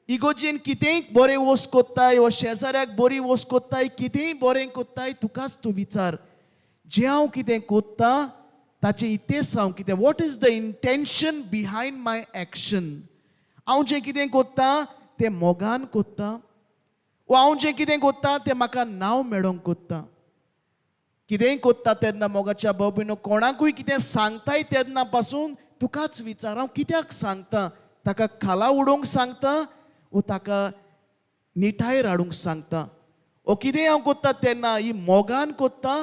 इगोजेन कितेंय बरें वस्त कोत्ताय वा शेजाऱ्याक बरी वस्त कोत्ताय, कितेंय बरें कोत्ताय, तुकाच तूं विचार, जें हांव कितें कोत्ता ताचें इतेस हांव कितें, what is the intention behind my action? हांव जें कितें कोत्ता तें मोगान कोत्ता वा हांव जें कितें कोत्ता तें म्हाका नांव मेळोवंक कोत्ता? कितेंय कोत्ता तेन्ना मोगाच्या भाव भयणो, कोणाकूय कितें सांगताय तेन्ना पासून तुकाच विचार, हांव कित्याक सांगता? ताका खाला उडोवंक सांगता वो ताका निठायेर हाडूंक सांगता? वो कितें हांव कोत्ता तेन्ना ही मोगान कोत्ता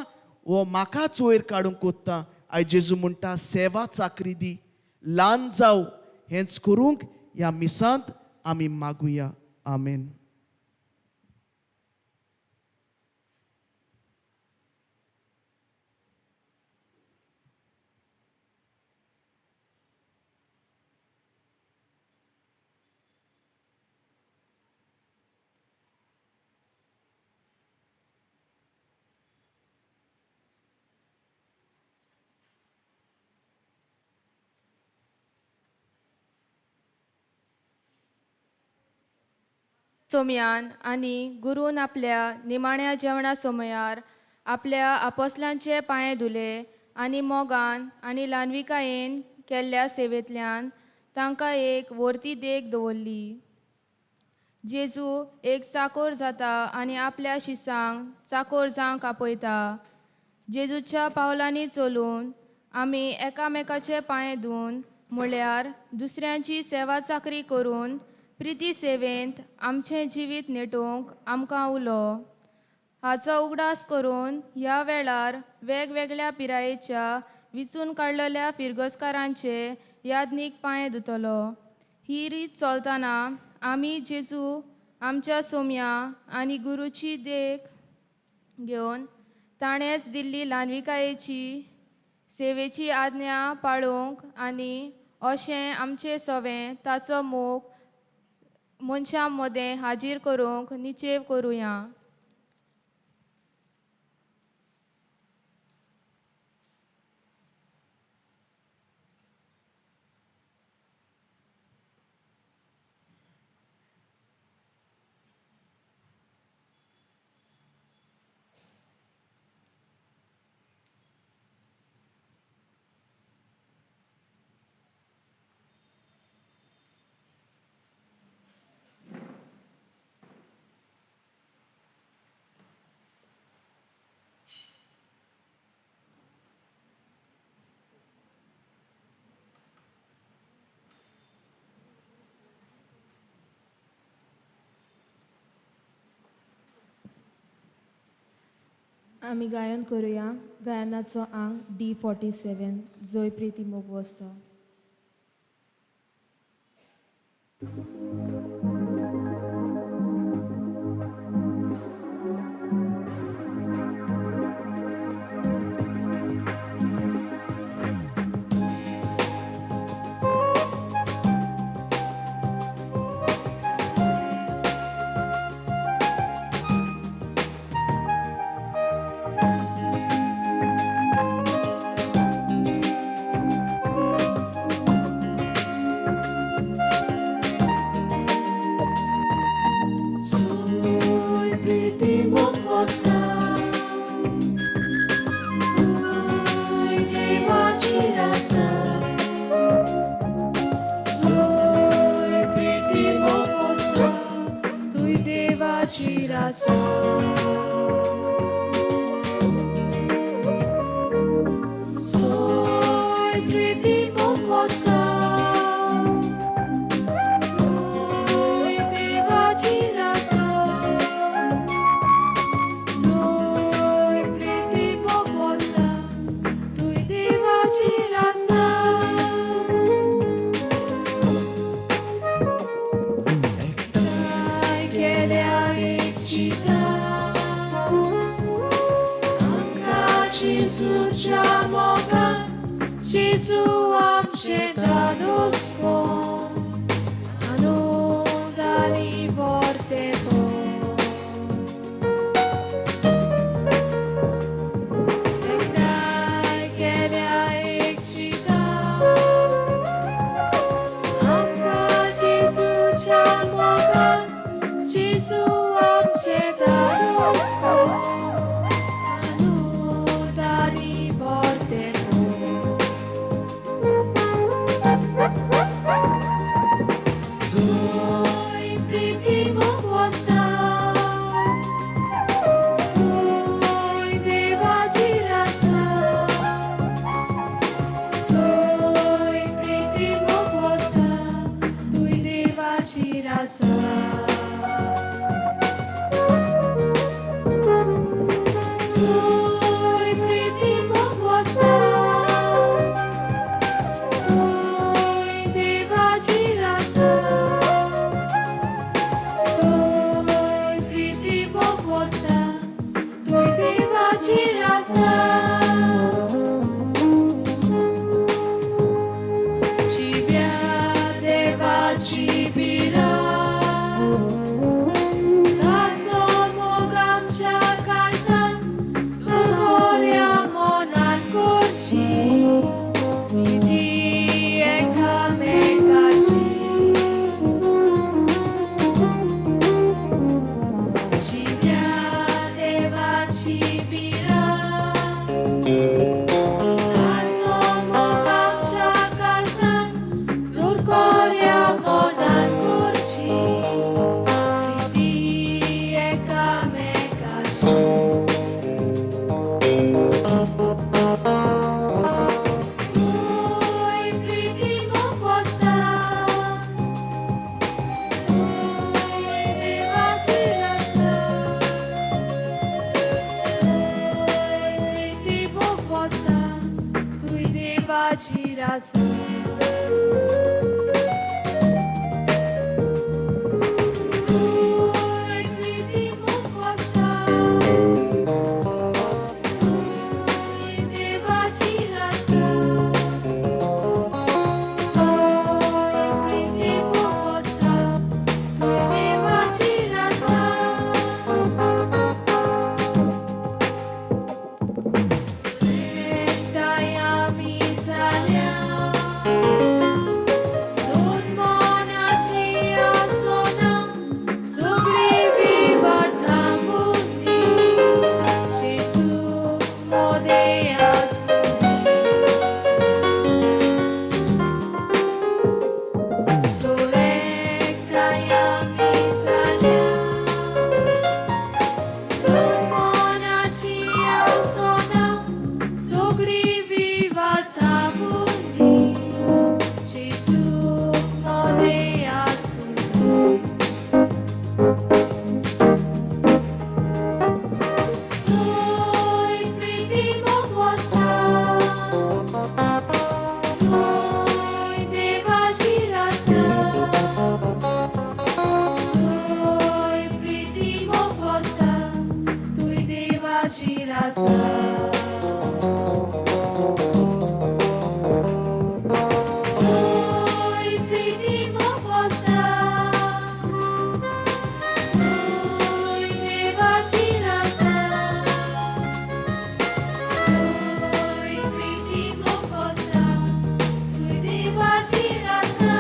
वो म्हाकाच वयर काडूंक कोत्ता? आयज जेजू म्हणटा, सेवा चाकरी दी, ल्हान जावं. हेंच करूंक ह्या मिसांत आमी मागुया. आमेन. सोमयान आनी गुरून आपल्या निमाण्या जेवणा समयार आपल्या आपोसलांचे पांये धुले आनी मोगान आनी ल्हानविकायेन केल्ल्या सेवेंतल्यान तांकां एक व्हरती देख दवरली. जेजू एक चाकोर जाता आनी आपल्या शिसांक चाकोर जावंक आपयता. जेजूच्या पावलांनी चलून आमी एकामेकाचे पांये धुवन म्हळ्यार दुसऱ्यांची सेवा चाकरी करून प्रिती सेवेंत आमचें जिवीत नेटोवंक आमकां उलो. हाचो उगडास करून ह्या वेळार वेगवेगळ्या पिरायेच्या विचून काडलेल्या फिरगजकारांचे यादनीक पांय धुतलो. ही रीत चलतना आमी जेजू आमच्या सोम्या आनी गुरूची देख घेवन ताणेंच दिल्ली ल्हानविकायेची सेवेची आज्ञा पाळूंक आनी अशें आमचें सवें ताचो मोग मनशां मदें हाजीर करूंक निचेव करुया. आमी गायन करुया. गायनाचो आंग D47 जय प्रिती मोग वसता. Ci via deva ci vira. रासा. सोय प्रिती मुख वसता तुय देवाची रासा. सोय प्रिती मुख वसता तुय देवाची रासा. एकठांय आमी जाल्या दोन मनाची आसना सगळी विवाद थांबूंदी जेजू मोदें आसूं. चोर एकठांय आमी जाल्या दोन मनाची आसना सगळी विवाद थांबूंदी जेजू मोदें आसूं. सोय प्रिती मुख वसता तुय देवाची रासा. सोय प्रिती मुख वसता तुय देवाची रासा. सोय प्रिती मुख वसता तुय देवाची रासा. सोय प्रिती मुख वसता तुय देवाची रासा.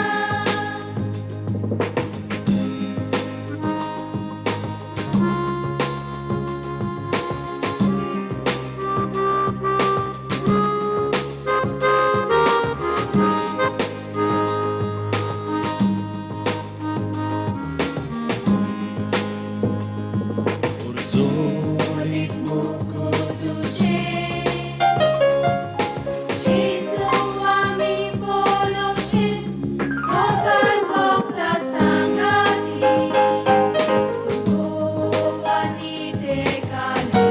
उरजोलीत तुझे जेजू आमी पळोवचे सरकार भोगता सांगाती आनी टेकाली.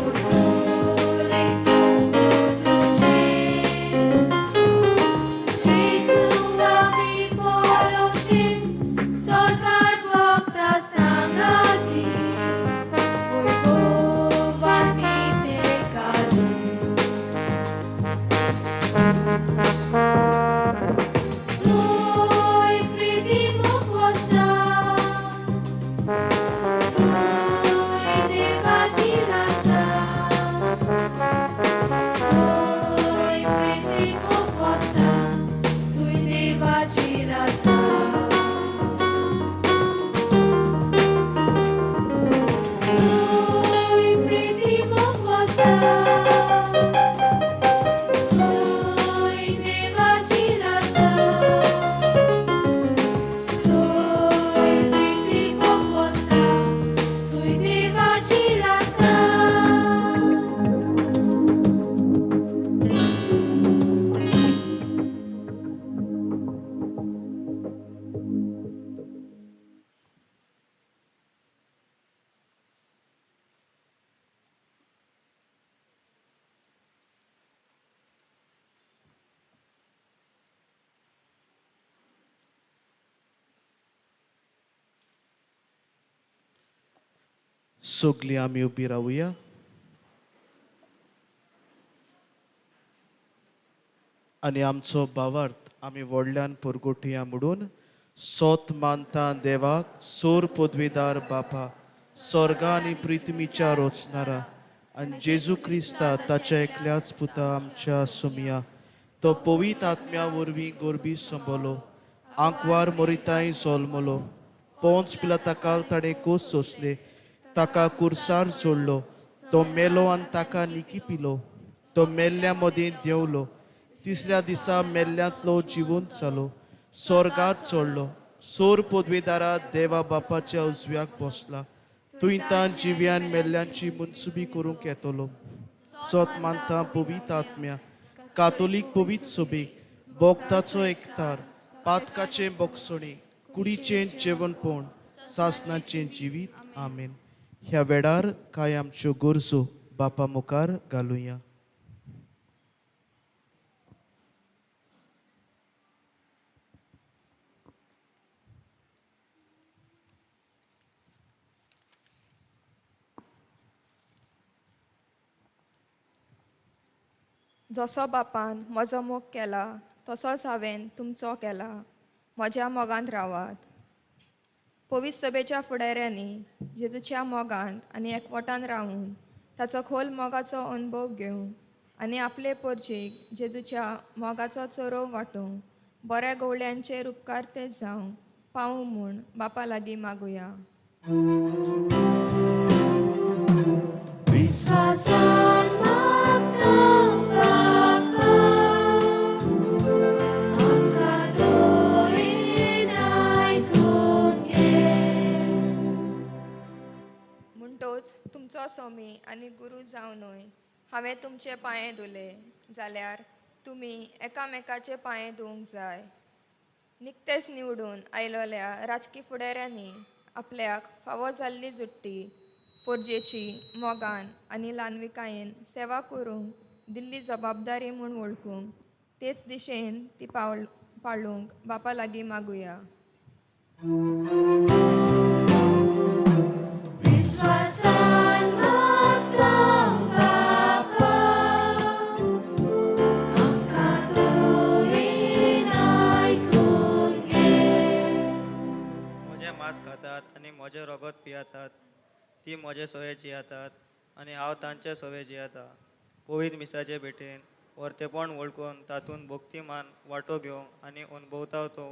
उरजोलीत तुझे जेजू आमी पळोवचे सरकार भोगता सांगाती आनी टेकाली. सोय प्रिती मुख वसता तुय देवाची रासा. सोय प्रिती मुख वसता तुय देवाची रासा. सोय प्रिती मुख वसता तुय देवाची रासा. सोय प्रिती मुख वसता तुय देवाची रासा. सगलीं आमी उबी रावया आनी आमचो भावार्थ आमी व्हडल्यान परगोटया म्हणून सोत मानता देवाक सोर पदवीदार बापा स्वर्गा आनी पृथ्वीच्या रोचणारा आनी जेजू क्रिस्ता ताच्या एकल्याच पुता आमच्या सुमया तो पवित्र आत्म्या वरवीं गोरबी संबलो आंकवार मोरिताय सोलमलो पोंच पिलाता ताणें कोस सोंसले ताका कुर्सार सोडलो तो मेलो आनी ताका निकी पिलो तो मेल्ल्या मदीं देंवलो तिसऱ्या दिसा मेल्ल्यांतलो जिवंत जालो स्वर्गात चडलो सोर पदवेदारा देवा बापाच्या उजव्याक बसला थंय तान जिव्यान मेल्ल्यांची मनसुबी करूंक येतलो. सोत मानता पवित्र आत्म्या कातोलीक पवित्र सोबीक बोगताचो एकतार पातकाचें बोगसणी कुडीचें जेवणपण सासनाचें जिवीत. आमेन. ह्या वेळार कांय आमच्यो गरजो बापा मुखार घालुया. जसो बापान म्हजो मोग केला तसोच हांवें तुमचो केला, म्हज्या मोगांत रावात. पवित्र सभेच्या फुडाऱ्यांनी जेजूच्या मोगांत आनी एकवटान रावून ताचो खोल मोगाचो अनुभव घेवंक आनी आपले परजेक जेजूच्या मोगाचो चरोव वांटूंक बऱ्या गवळ्यांचेर उपकार ते जावंक पावूं म्हूण बापा लागीं मागुया. विश्वासान मागता बापा, आमकां तोयेन आयकून घे. म्हणटोच तुमचो स्वामी आनी गुरू जावनूय हांवें तुमचे पांये धुले जाल्यार तुमी एकामेकाचे पांये धुवंक जाय. निकतेच निवडून आयलोल्या राजकी फुडाऱ्यांनी आपल्याक फावो जाल्ली जुट्टी पोरजेची मोगान आनी ल्हानविकायेन सेवा करूंक दिल्ली जबाबदारी म्हूण वळखूंक तेच दिशेन ती पाळूंक बापा लागीं मागुया. विश्वासान मागता बापा, आमकां तोयेन आयकून घे. म्हजें मांस खातात आनी म्हजें रगत पियेतात ती म्हजे सवे जियेतात आनी हांव तांचे सवे जियेता. पवित्र मिसाचे भेटेन वर्तेपण वळखून तातूंत भक्तिमान वांटो घेवंक आनी अनुभवता तो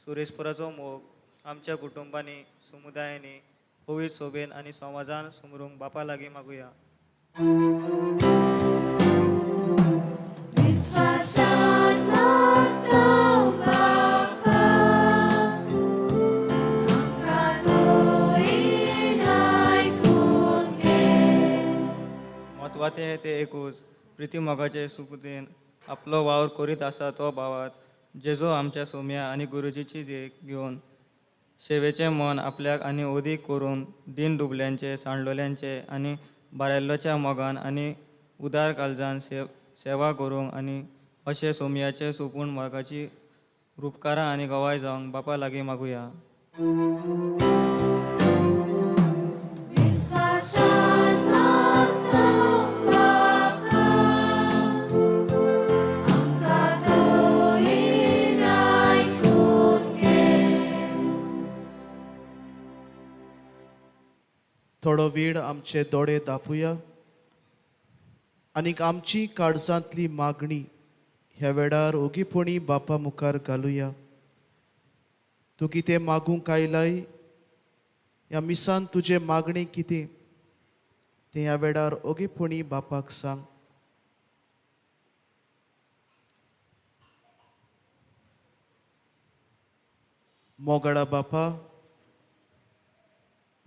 सुरेस्पराचो मोग आमच्या कुटुंबांनी, समुदायांनी, पवित्र सोबेन आनी समाजान सुमरूंक बापा लागीं मागुया. विश्वासान मागता बापा, आमकां तोयेन आयकून घे. म्हत्वाचें तें एकूच प्रिती मोगाचे सुपुतेन आपलो वावर करीत आसा तो भावात जेजो आमच्या सोम्या आनी गुरुजीची देख घेवन सेवेचें मन आपल्याक आनी अदीक करून दीन दुबल्यांचे, सांडलोल्यांचे आनी बारेल्लोच्या मोगान आनी उदार काळजान सेवा करूंक आनी अशें सोमयाचे सोपूण मोगाची रुपकारां आनी गवाय जावंक बापा लागीं मागुया. विश्वासान मागता बापा, आमकां तोयेन आयकून घे. थोडो वेळ आमचे दोळे दापुया आनीक आमची काळजांतली मागणी ह्या वेळार ओगीपणी बापा मुखार घालुया. तूं कितें मागूंक आयलाय ह्या मिसान तुजें मागणें कितें तें ह्या वेळार ओगीपणी बापाक सांग. मोगाळा बापा,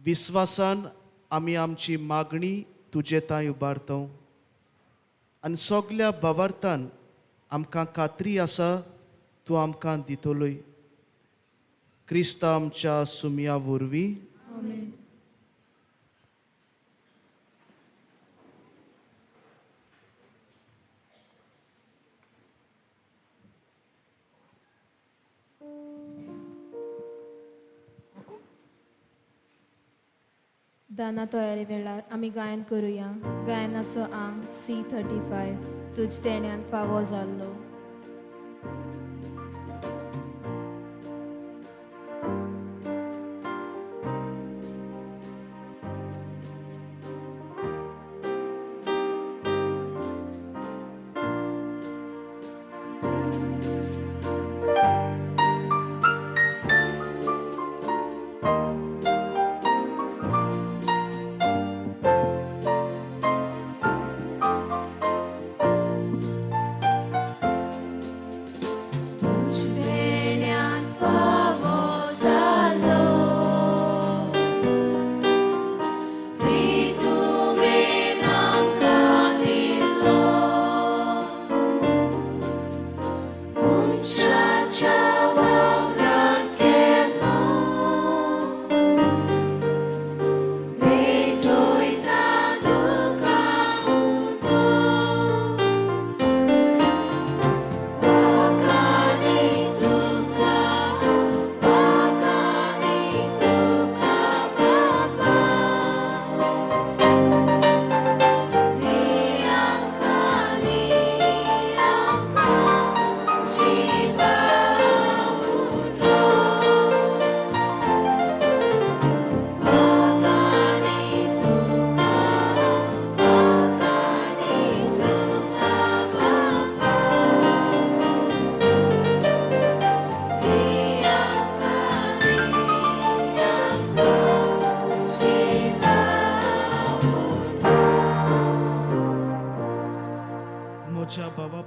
विस्वासान आमी आमची मागणी तुजे तांय उबारता आनी सगल्या भावार्थान आमकां खात्री आसा तूं आमकां दितलोय. क्रिस्ता आमच्या सुमया वरवीं. आमेन. दाना तयारी वेळार आमी गायन करुया. गायनाचो आंग सी 35 तुज देण्यान फावो जाल्लो.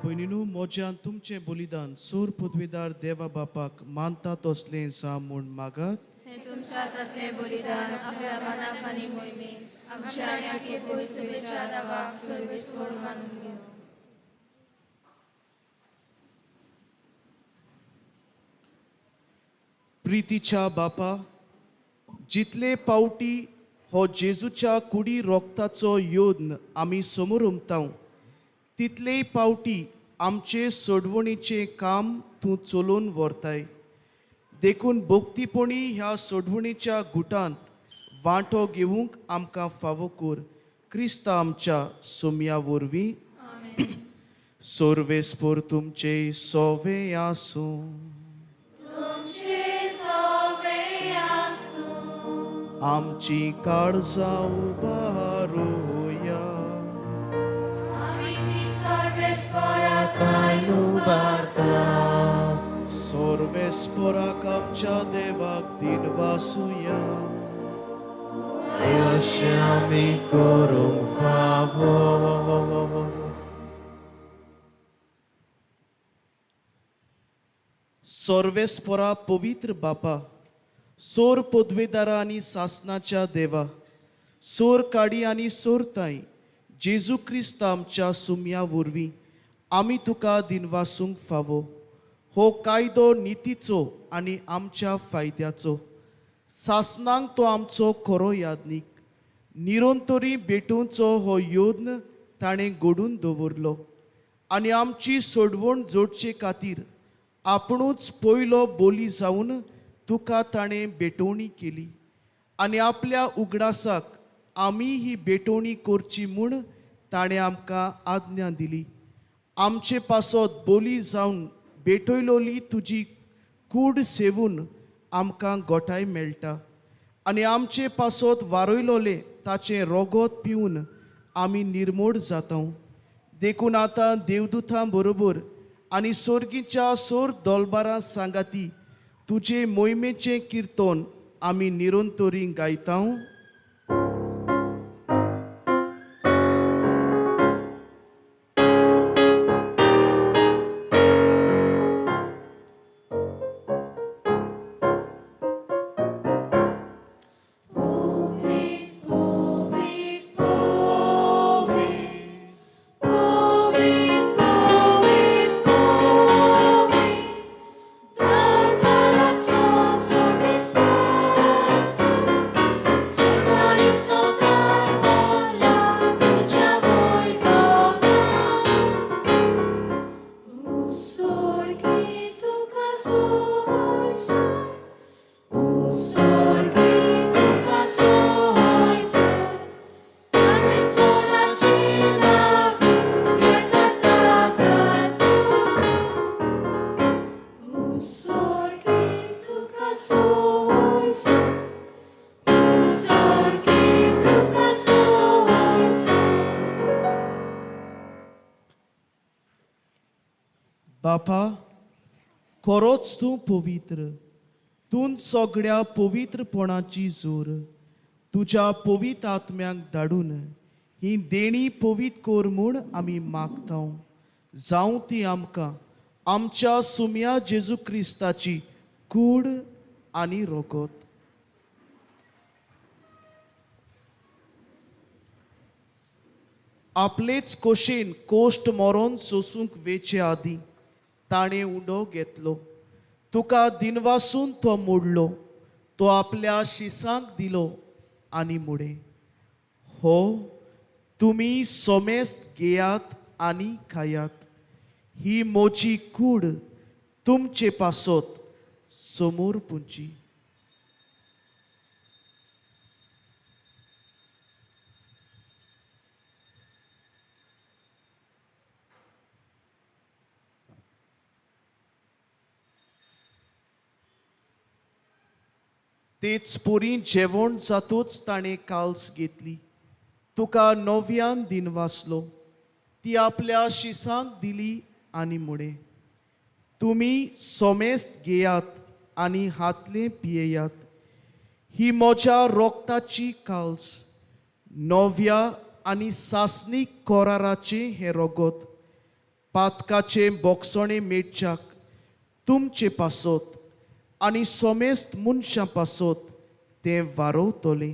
भयणीनू, म्हज्यान तुमचें बलिदान सोर पदवीदार देवा बापाक मानता तसलें जावं म्हूण मागात. हें तुमच्या हातांतलें बलिदान आपल्या मनाक आनी मोहिमेक आमच्या आनी आखी पयसुवेच्या नांवाक सोयीस्पर मानून घेवं. प्रितीच्या बापा, जितले पावटी हो जेजूच्या कुडी रोगताचो योद्न आमी समोर उमताव तितलेय पावटी आमचे सोडवणीचें काम तूं चलोवन व्हरताय. देखून भक्तीपणी ह्या सोडवणीच्या गुटांत वांटो घेवंक आमकां फावो कर, क्रिस्ता आमच्या सोमया वरवीं. सोर्वेस्पोर तुमचे सोवे आसूं. आमची काळजां उबारुया. सोर्वेस्पोराक आमच्या देवाक दिनवासुया. अशें आमी करूंक फावो. सोर्वेस्पोरा पवित्र बापा, सोर पदवेदारा आनी सासनाच्या देवा, सोर काडी आनी सोरताय जेजू क्रिस्त आमच्या सुम्या वरवीं आमी तुका दिनवासूंक फावो. हो कायदो नितीचो आनी आमच्या फायद्याचो. सासनांक तो आमचो खरो यादनीक. निरंतरी भेटोवचो हो योद्न ताणें घडून दवरलो आनी आमची सोडवण जोडचे खातीर आपणूच पयलो बोली जावन तुका ताणें भेटवणी केली आनी आपल्या उगडासाक आमी ही भेटवणी करची म्हूण ताणें आमकां आज्ञा दिली. आमचे पासत बोली जावन भेटयलोली तुजी कूड सेवून आमकां गोठाय मेळटा आनी आमचे पासत वारयलोलें ताचें रोगोत पिवन आमी निर्मोड जाता. देखून आतां देवदूतां बरोबर आनी सोर्गीच्या सोर दोलबारां सांगाती तुजे मोहिमेचें किर्तन आमी निरंतरी गायता. बापा, खरोच तूं पवित्र, तूं सगळ्या पवित्रपणाची जोर. तुज्या पवित्र आत्म्याक धाडून ही देणी पवित्र कर म्हूण आमी मागता. जावं ती आमकां आमच्या सुम्या जेजू क्रिस्ताची कूड आनी रोगत. आपलेच कोशेन कोश्ट मरोन सोसूंक वेचे आदीं ताणें उंडो घेतलो, तुका दिनवासून तो मोडलो, तो आपल्या शिसांक दिलो आनी मुडे, हो तुमी सोमेस्त घेयात आनी खायात, ही मोची कूड तुमचे पासत समोर पुंची. तेच पोरी जेवण जातूच ताणें काल्स घेतली, तुका नव्यान दिनवासलो, ती आपल्या शिसांक दिली आनी मुडे, तुमी सोमेस्त घेयात आनी हातलें पियेयात, ही म्हज्या रोगताची काल्स, नव्या आनी सासणीक कोराराचें हें रोगत. पातकाचे बोगसणे मेटच्याक तुमचे पासत आनी सोमेस्त मनशां पासत तें वारोवतलें.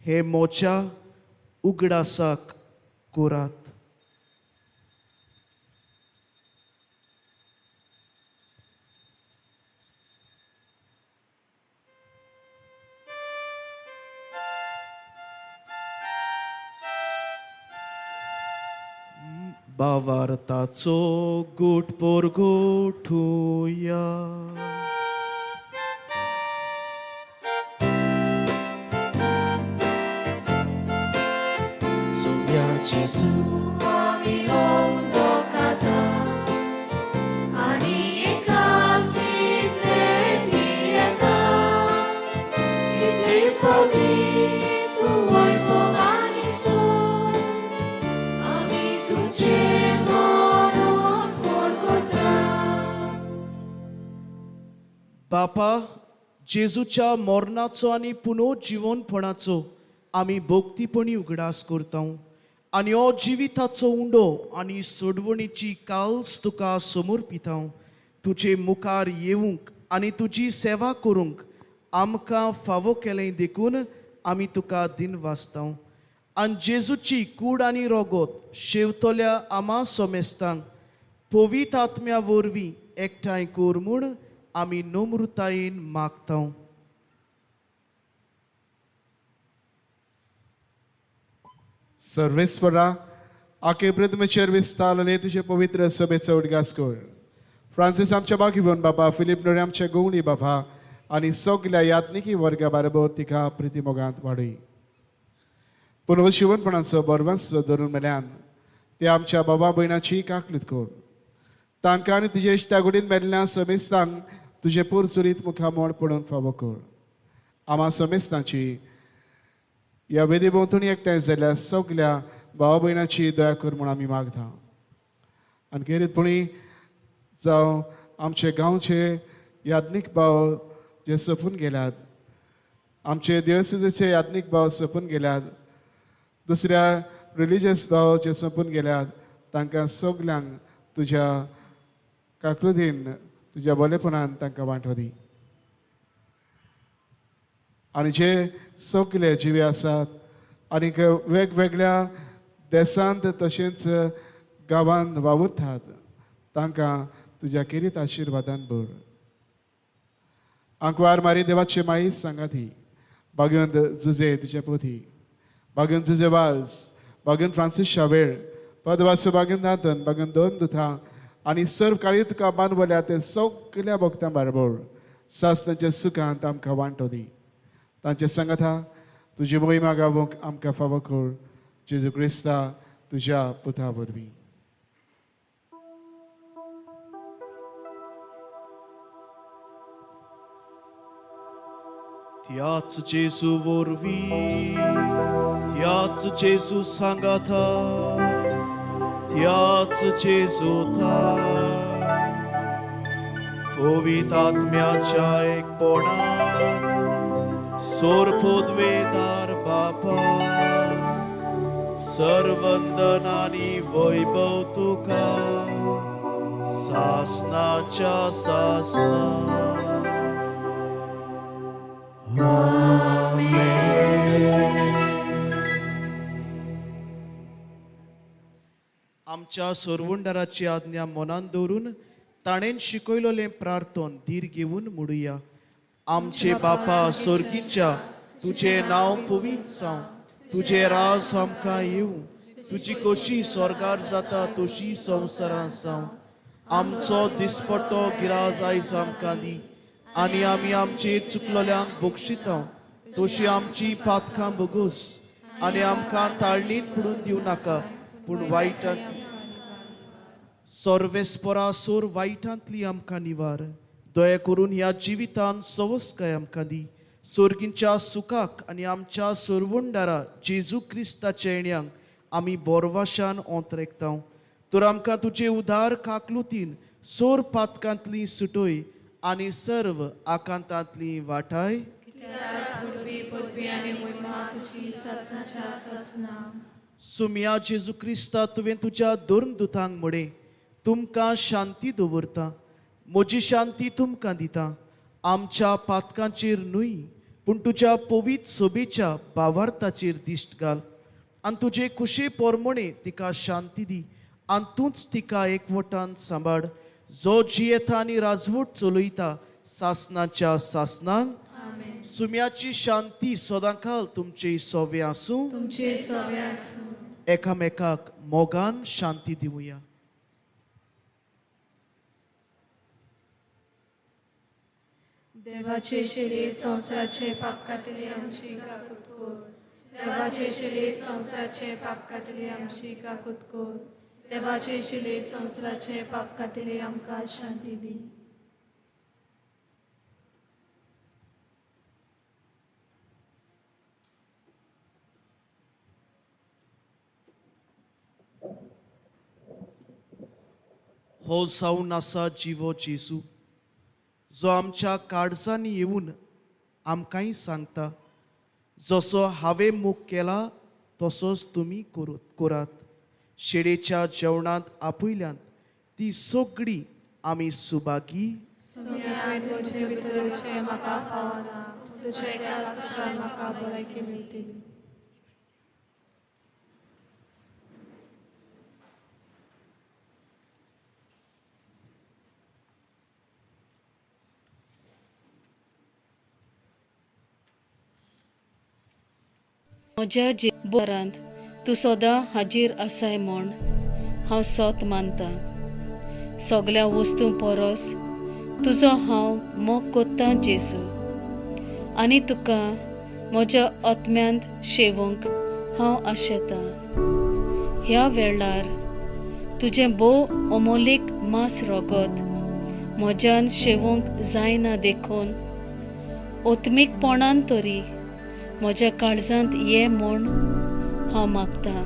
हे मोच्या उगडासाक करात. बावार्ताचो गुट पोरगोठुया. Sommia Gesù आमी ओंदोकाता आनी एकासितले पियेता इतले फावटी तूं वैभव आनी सोड आमी तुजें मरण परगटा. बापा, जेजूच्या मरणाचो आनी पुनर्जिवनपणाचो आमी भक्तीपणी उगडास करता आनी हो जिविताचो उंडो आनी सोडवणीची काल्स तुका समर्पिता. तुजे मुखार येवंक आनी तुजी सेवा करूंक आमकां फावो केलें देखून आमी तुका दिनवासता. आनी जेजूची कूड आनी रोगोत शेवतल्या आमा सोमेस्तांक पवित्र आत्म्या वरवीं एकठांय कर म्हूण आमी नम्रतायेन मागता. सर्वेस्परा आखे प्रथमेचेर विस्तारले तुजे पवित्र सभेचो उडगास कर. फ्रांसीस आमच्या बागीवन बाबा, फिलीप नोरे आमच्या गोवणी बाबा आनी सगल्या यात्निकी वर्गा बाराबर तिका प्रितीमोगांत वाडय. पुनर्शिवनपणाचो बरवांस धरून मेल्यान ते आमच्या बाबा भयणाची काकलीत कर. तांकां आनी तुजे इश्टागुडीन मेल्ल्या समेस्तांक तुजें पोरसुरीत मुखामोळ पडून फावो कर. आमा समेस्तांची ह्या वेदी भोंवतणी एकठांय जाल्ल्या सगल्या भाव भयणाची दया कर म्हूण आमी मागता. आनी खेरीतपणी जावं आमचे गांवचे याज्ञीक भाव जे सोंपून गेल्यात, आमचे देवसिजेचे याज्ञीक भाव सोंपून गेल्यात, दुसऱ्या रिलिजियस भाव जे सोंपून गेल्यात, तांकां सगल्यांक तुज्या काकृतीन तुज्या बरेपणान तांकां वांटो दी. आनी जे सगले जिवे आसात आनीक वेगवेगळ्या देशांत तशेंच गांवांत वावुरतात तांकां तुज्या खेरीत आशिर्वादान भर. आंकवार मारी देवाचे माई सांगाती, बागेवंत जुजे तुजे पोथी, बागेवंत जुजे वाज, बागेवंत फ्रांसीस शावेळ, पदवासो बागेवंत दांतन, बागेवंत दोन दुथा आनी सर्व काळी तुका बांदवल्या ते सगल्या भक्तां बरोबर सासणाच्या सुखांत आमकां वांटो दी. तांचे सांगाता तुजी मोहिमा गावोंक आमकां फावो कर. जेजू क्रिस्ता तुज्या पुता वरवीं. त्याच जेजू वरवीं, त्याच जेजू सांगाता, त्याच जेजू पवित्र आत्म्याच्या एकपणान सोरपोदवेदार बापा सर्वंदन आनी वैभव तुका सासनाच्या सासना. आमच्या सोरवंडाराची आज्ञा मनान दवरून ताणें शिकयलेलें प्रार्थन धीर घेवन म्हणुया. आमचे बापा सोर्गीच्या, तुजें नांव पवित्र जावं, तुजें राज आमकां येवं, तुजी कशी स्वर्गार जाता तशी संवसारांत जावं. आमचो दिसपट्टो गिराज आयज आमकां दी आनी आमी आमचे चुकलेल्यांक बक्षिता तशी आमची पातकां भोगोस आनी आमकां ताळणीत पडून दिवं नाका, पूण वायटांतली सर्वेस्परा सोर वायटांतली आमकां निवार. दया करून ह्या जिवितान सवस्काय आमकां दी. सोर्गींच्या सुखाक आनी आमच्या सोरवंडारा जेजू क्रिस्ताच्या येण्यांक आमी बोरवाशान ओंतरेकता. तर आमकां तुजे उदार काकलुतीन सोर पातकांतली सुटय आनी सर्व आकांतांतली वाटाय. सुम्या जेजू क्रिस्ता, तुवें तुज्या धर्मदुतांक म्हळें, तुमकां शांती दवरता, म्हजी शांती तुमकां दिता. आमच्या पातकांचेर न्हय पूण तुज्या पवित्र सोबेच्या भावार्थाचेर दिश्ट घाल आनी तुजे कुशे पोरमणे तिका शांती दी आनी तूंच तिका एकवटान सांबाळ, जो जियेता आनी राजवट चलयता सासनाच्या सासनांक. सुम्याची शांती सदांकाल तुमचे सोवे आसूं. तुमचे सोवे आसूं. एकामेकाक मोगान शांती दिवया. देवाचे शरीर संवसाराचे पाप कातली आमची काकूत कर. देवाचे शरीर संवसाराचे पाप कातली आमची काकूत कर. देवाचे शरीर संवसाराचे पाप कातली आमकां शांती दी. हो जावन आसा जिवो जेजू, जो आमच्या काळजांनी येवन आमकांय सांगता, जसो हांवें मोग केला तसोच तुमी करात. शेडेच्या जेवणांत आपयल्यांत ती सगळी आमी सुभागी. म्हाका फावना तुज्या एका सुत्रान म्हाका भलायकी मेळटली. म्हज्या जिवनांत तूं सदां हाजीर आसाय म्हूण हांव सोत मानता. सगल्या वस्तूं परस तुजो हांव मोग कोत्तां जेजू, आनी तुका म्हज्या आत्म्यांत शेवूंक हांव आशेतां. ह्या वेळार तुजें भोव अमोलीक मांस रगत म्हज्यान शेवूंक जायना देखून आत्मीकपणान तरी म्हज्या काळजांत ये म्हूण हांव मागतां.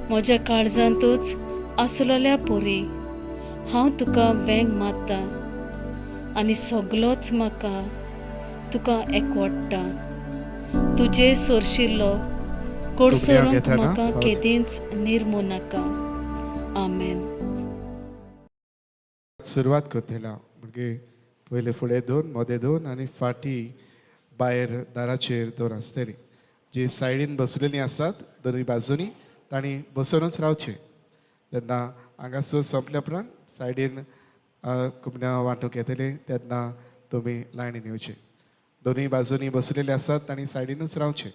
म्हज्या काळजांतूच आसलेल्या परी हांव तुका वेंग मारता आनी सगलोच म्हाका तुका एकवडटा. तुजे सोरशिल्लो कोडसोरूंक म्हाका केदींच निर्मू नाका. आमेन. सुरवात करतला म्हणजे पयले फुडें दोन, मदें दोन आनी फाटी भायर दाराचेर दोन आसतली. जी सायडीन बसलेलीं आसात दोनूय बाजूनी तांणी बसोनूच रावचें. तेन्ना हांगासर सोंपल्या उपरांत सायडीन कुमण्या वांटूंक येतले तेन्ना तुमी लायनीन येवचे. दोनूय बाजूनी बसलेले आसात तांणी सायडीनूच रावचें.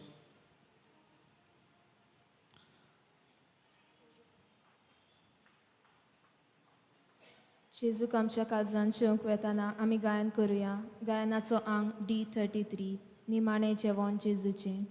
जेजूक आमच्या काळजान शेवंक वेताना आमी गायन करुया. गायनाचो आंग D33, निमाणें जेवण जेजूचें.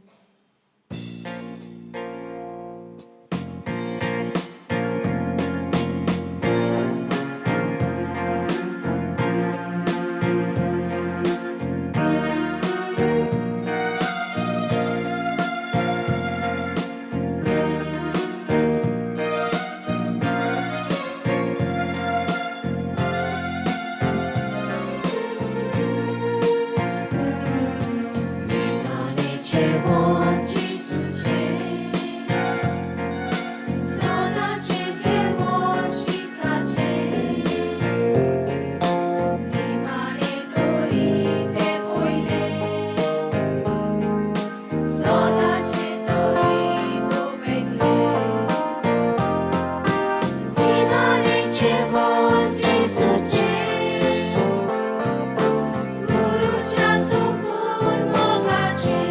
Guruच्या सोपून मोगाचे.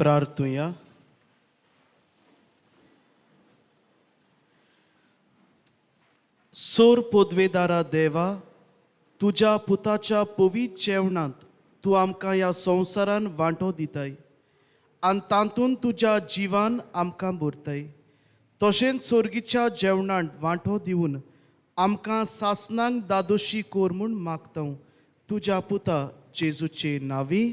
प्रार्थुया. सोर पोदवेदारा देवा, तुज्या पुताच्या पवित्र जेवणांत तूं आमकां ह्या संवसारान वांटो दिताय आनी तातूंत तुज्या जिवान आमकां भरताय. तशेंच सोर्गीच्या जेवणांत वांटो दिवन आमकां सासनांक दादोशी कोर म्हूण मागता तुज्या पुता जेजूचे नांवी.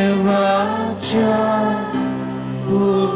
देवाच्या पुतान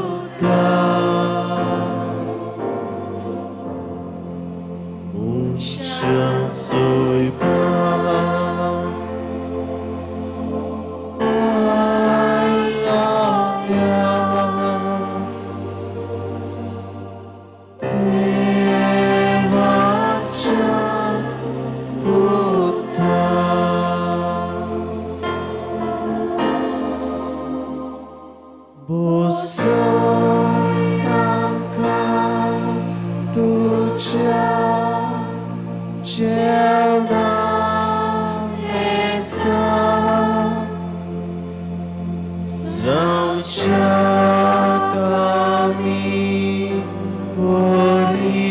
जावच्याक आमी कोरी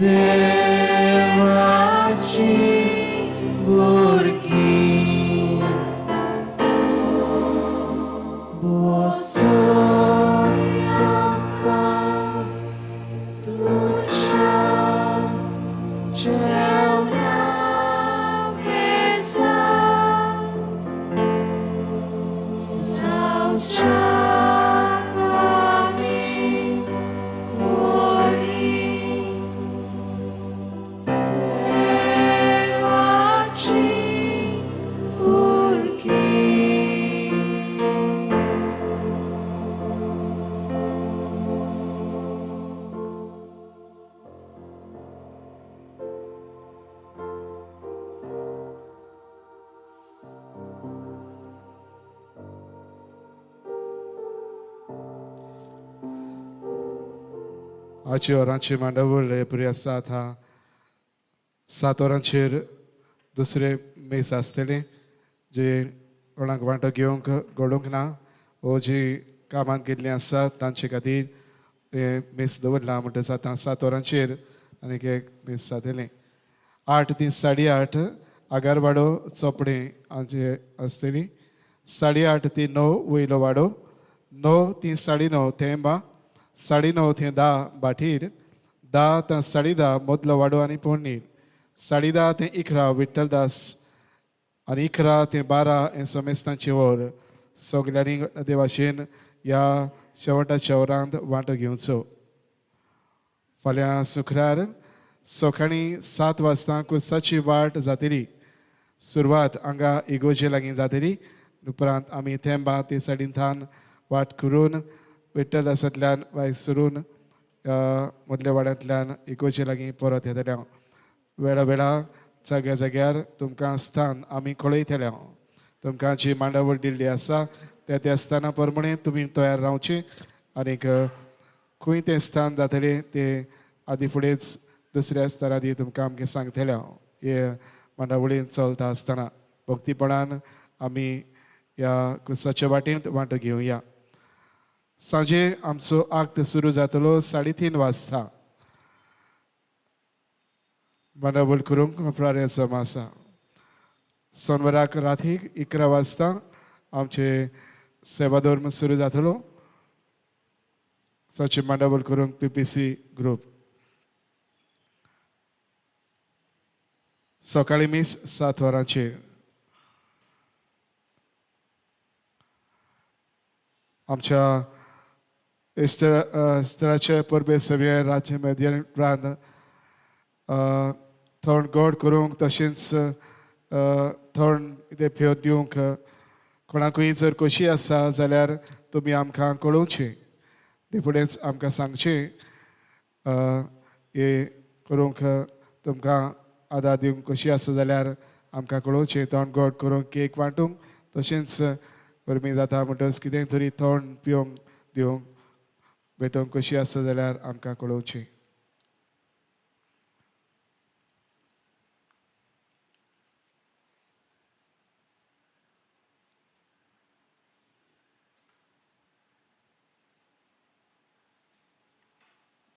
देवाची भुरगीं बसय आमकां तुज्या जेवणा मेजार जावच्याक आमी कोरी देवाची भुरगीं. आजची वरांची मांडावळ बरी आसा. आतां 7 वरांचेर दुसरे मीस आसतलें. जे कोणाक वांटो घेवंक घडूंक ना वो जी कामांत गेल्लीं आसा तांचे खातीर हें मीस दवरलां. म्हणटच आतां 7 वरांचेर आनीक एक मीस जातलें. 8 ते 8:30 आगारवाडो चोपडें हांचे आसतली. 8:30 ते 9 वयलो वाडो, 9 ते 9:30 थेंबा, 9:30 ते 10 भाटीर, 10 ते 10:30 मदलो वाडो आनी पोडणीर, 10:30 ते 11 विठ्ठलदास आनी 11 ते 12 हें समेस्तांची वर. सगल्यांनी देवाशेन ह्या शेवटाच्या वरांत वांटो घेवचो. फाल्यां शुक्रार सकाळीं 7 वाजता कुसाची वाट जातली. सुरवात हांगा इगोजे लागीं जातली. उपरांत आमी थेंबा ते सायडीन थान वाट करून विठ्ठलदासांतल्यान भायर सरून मदल्या वाड्यांतल्यान इगोजे लागीं परत येतले. वेळा वेळा जाग्या जाग्यार तुमकां स्थान आमी कळयतले. तुमकां जी मांडावळ दिल्ली आसा त्या त्या स्थाना प्रमाणे तुमी तयार रावचें आनीक खंय तें स्थान जातलें तें आदी फुडेंच दुसऱ्या स्थाना आदी तुमकां आमकां सांगतले. हे मांडावळीन चलता आसतना भक्तीपणान आमी ह्या कुसाच्या वाटेंत वांटो घेवया. सांजे आमचो आक्त सुरू जातलो 3:30 वाजता. मांडावळ करूंक प्रार्य जमा आसा. सोनवाराक रातीक 11 वाजता आमचे सेवाधर्म सुरू जातलो. साचे मांडावळ करूंक PPC group. सकाळीं मीस 7 वरांचेर. आमच्या इस्टराचे परबे सगळे राज्य मध्यान उपरांत थंड गोड करूंक तशेंच थंड कितें फेर दिवंक कोणाकूय जर खोशी आसा जाल्यार तुमी आमकां कळोवचें. ते फुडेंच आमकां सांगचें हें करूंक तुमकां आदार दिवंक खोशी आसा जाल्यार आमकां कळोवचें. तोंड गोड करूंक केक वांटूंक तशेंच गरमी जाता म्हणटच कितें तरी थंड पिवंक दिवंक भेटोवंक खोशी आसा जाल्यार आमकां कळोवचें.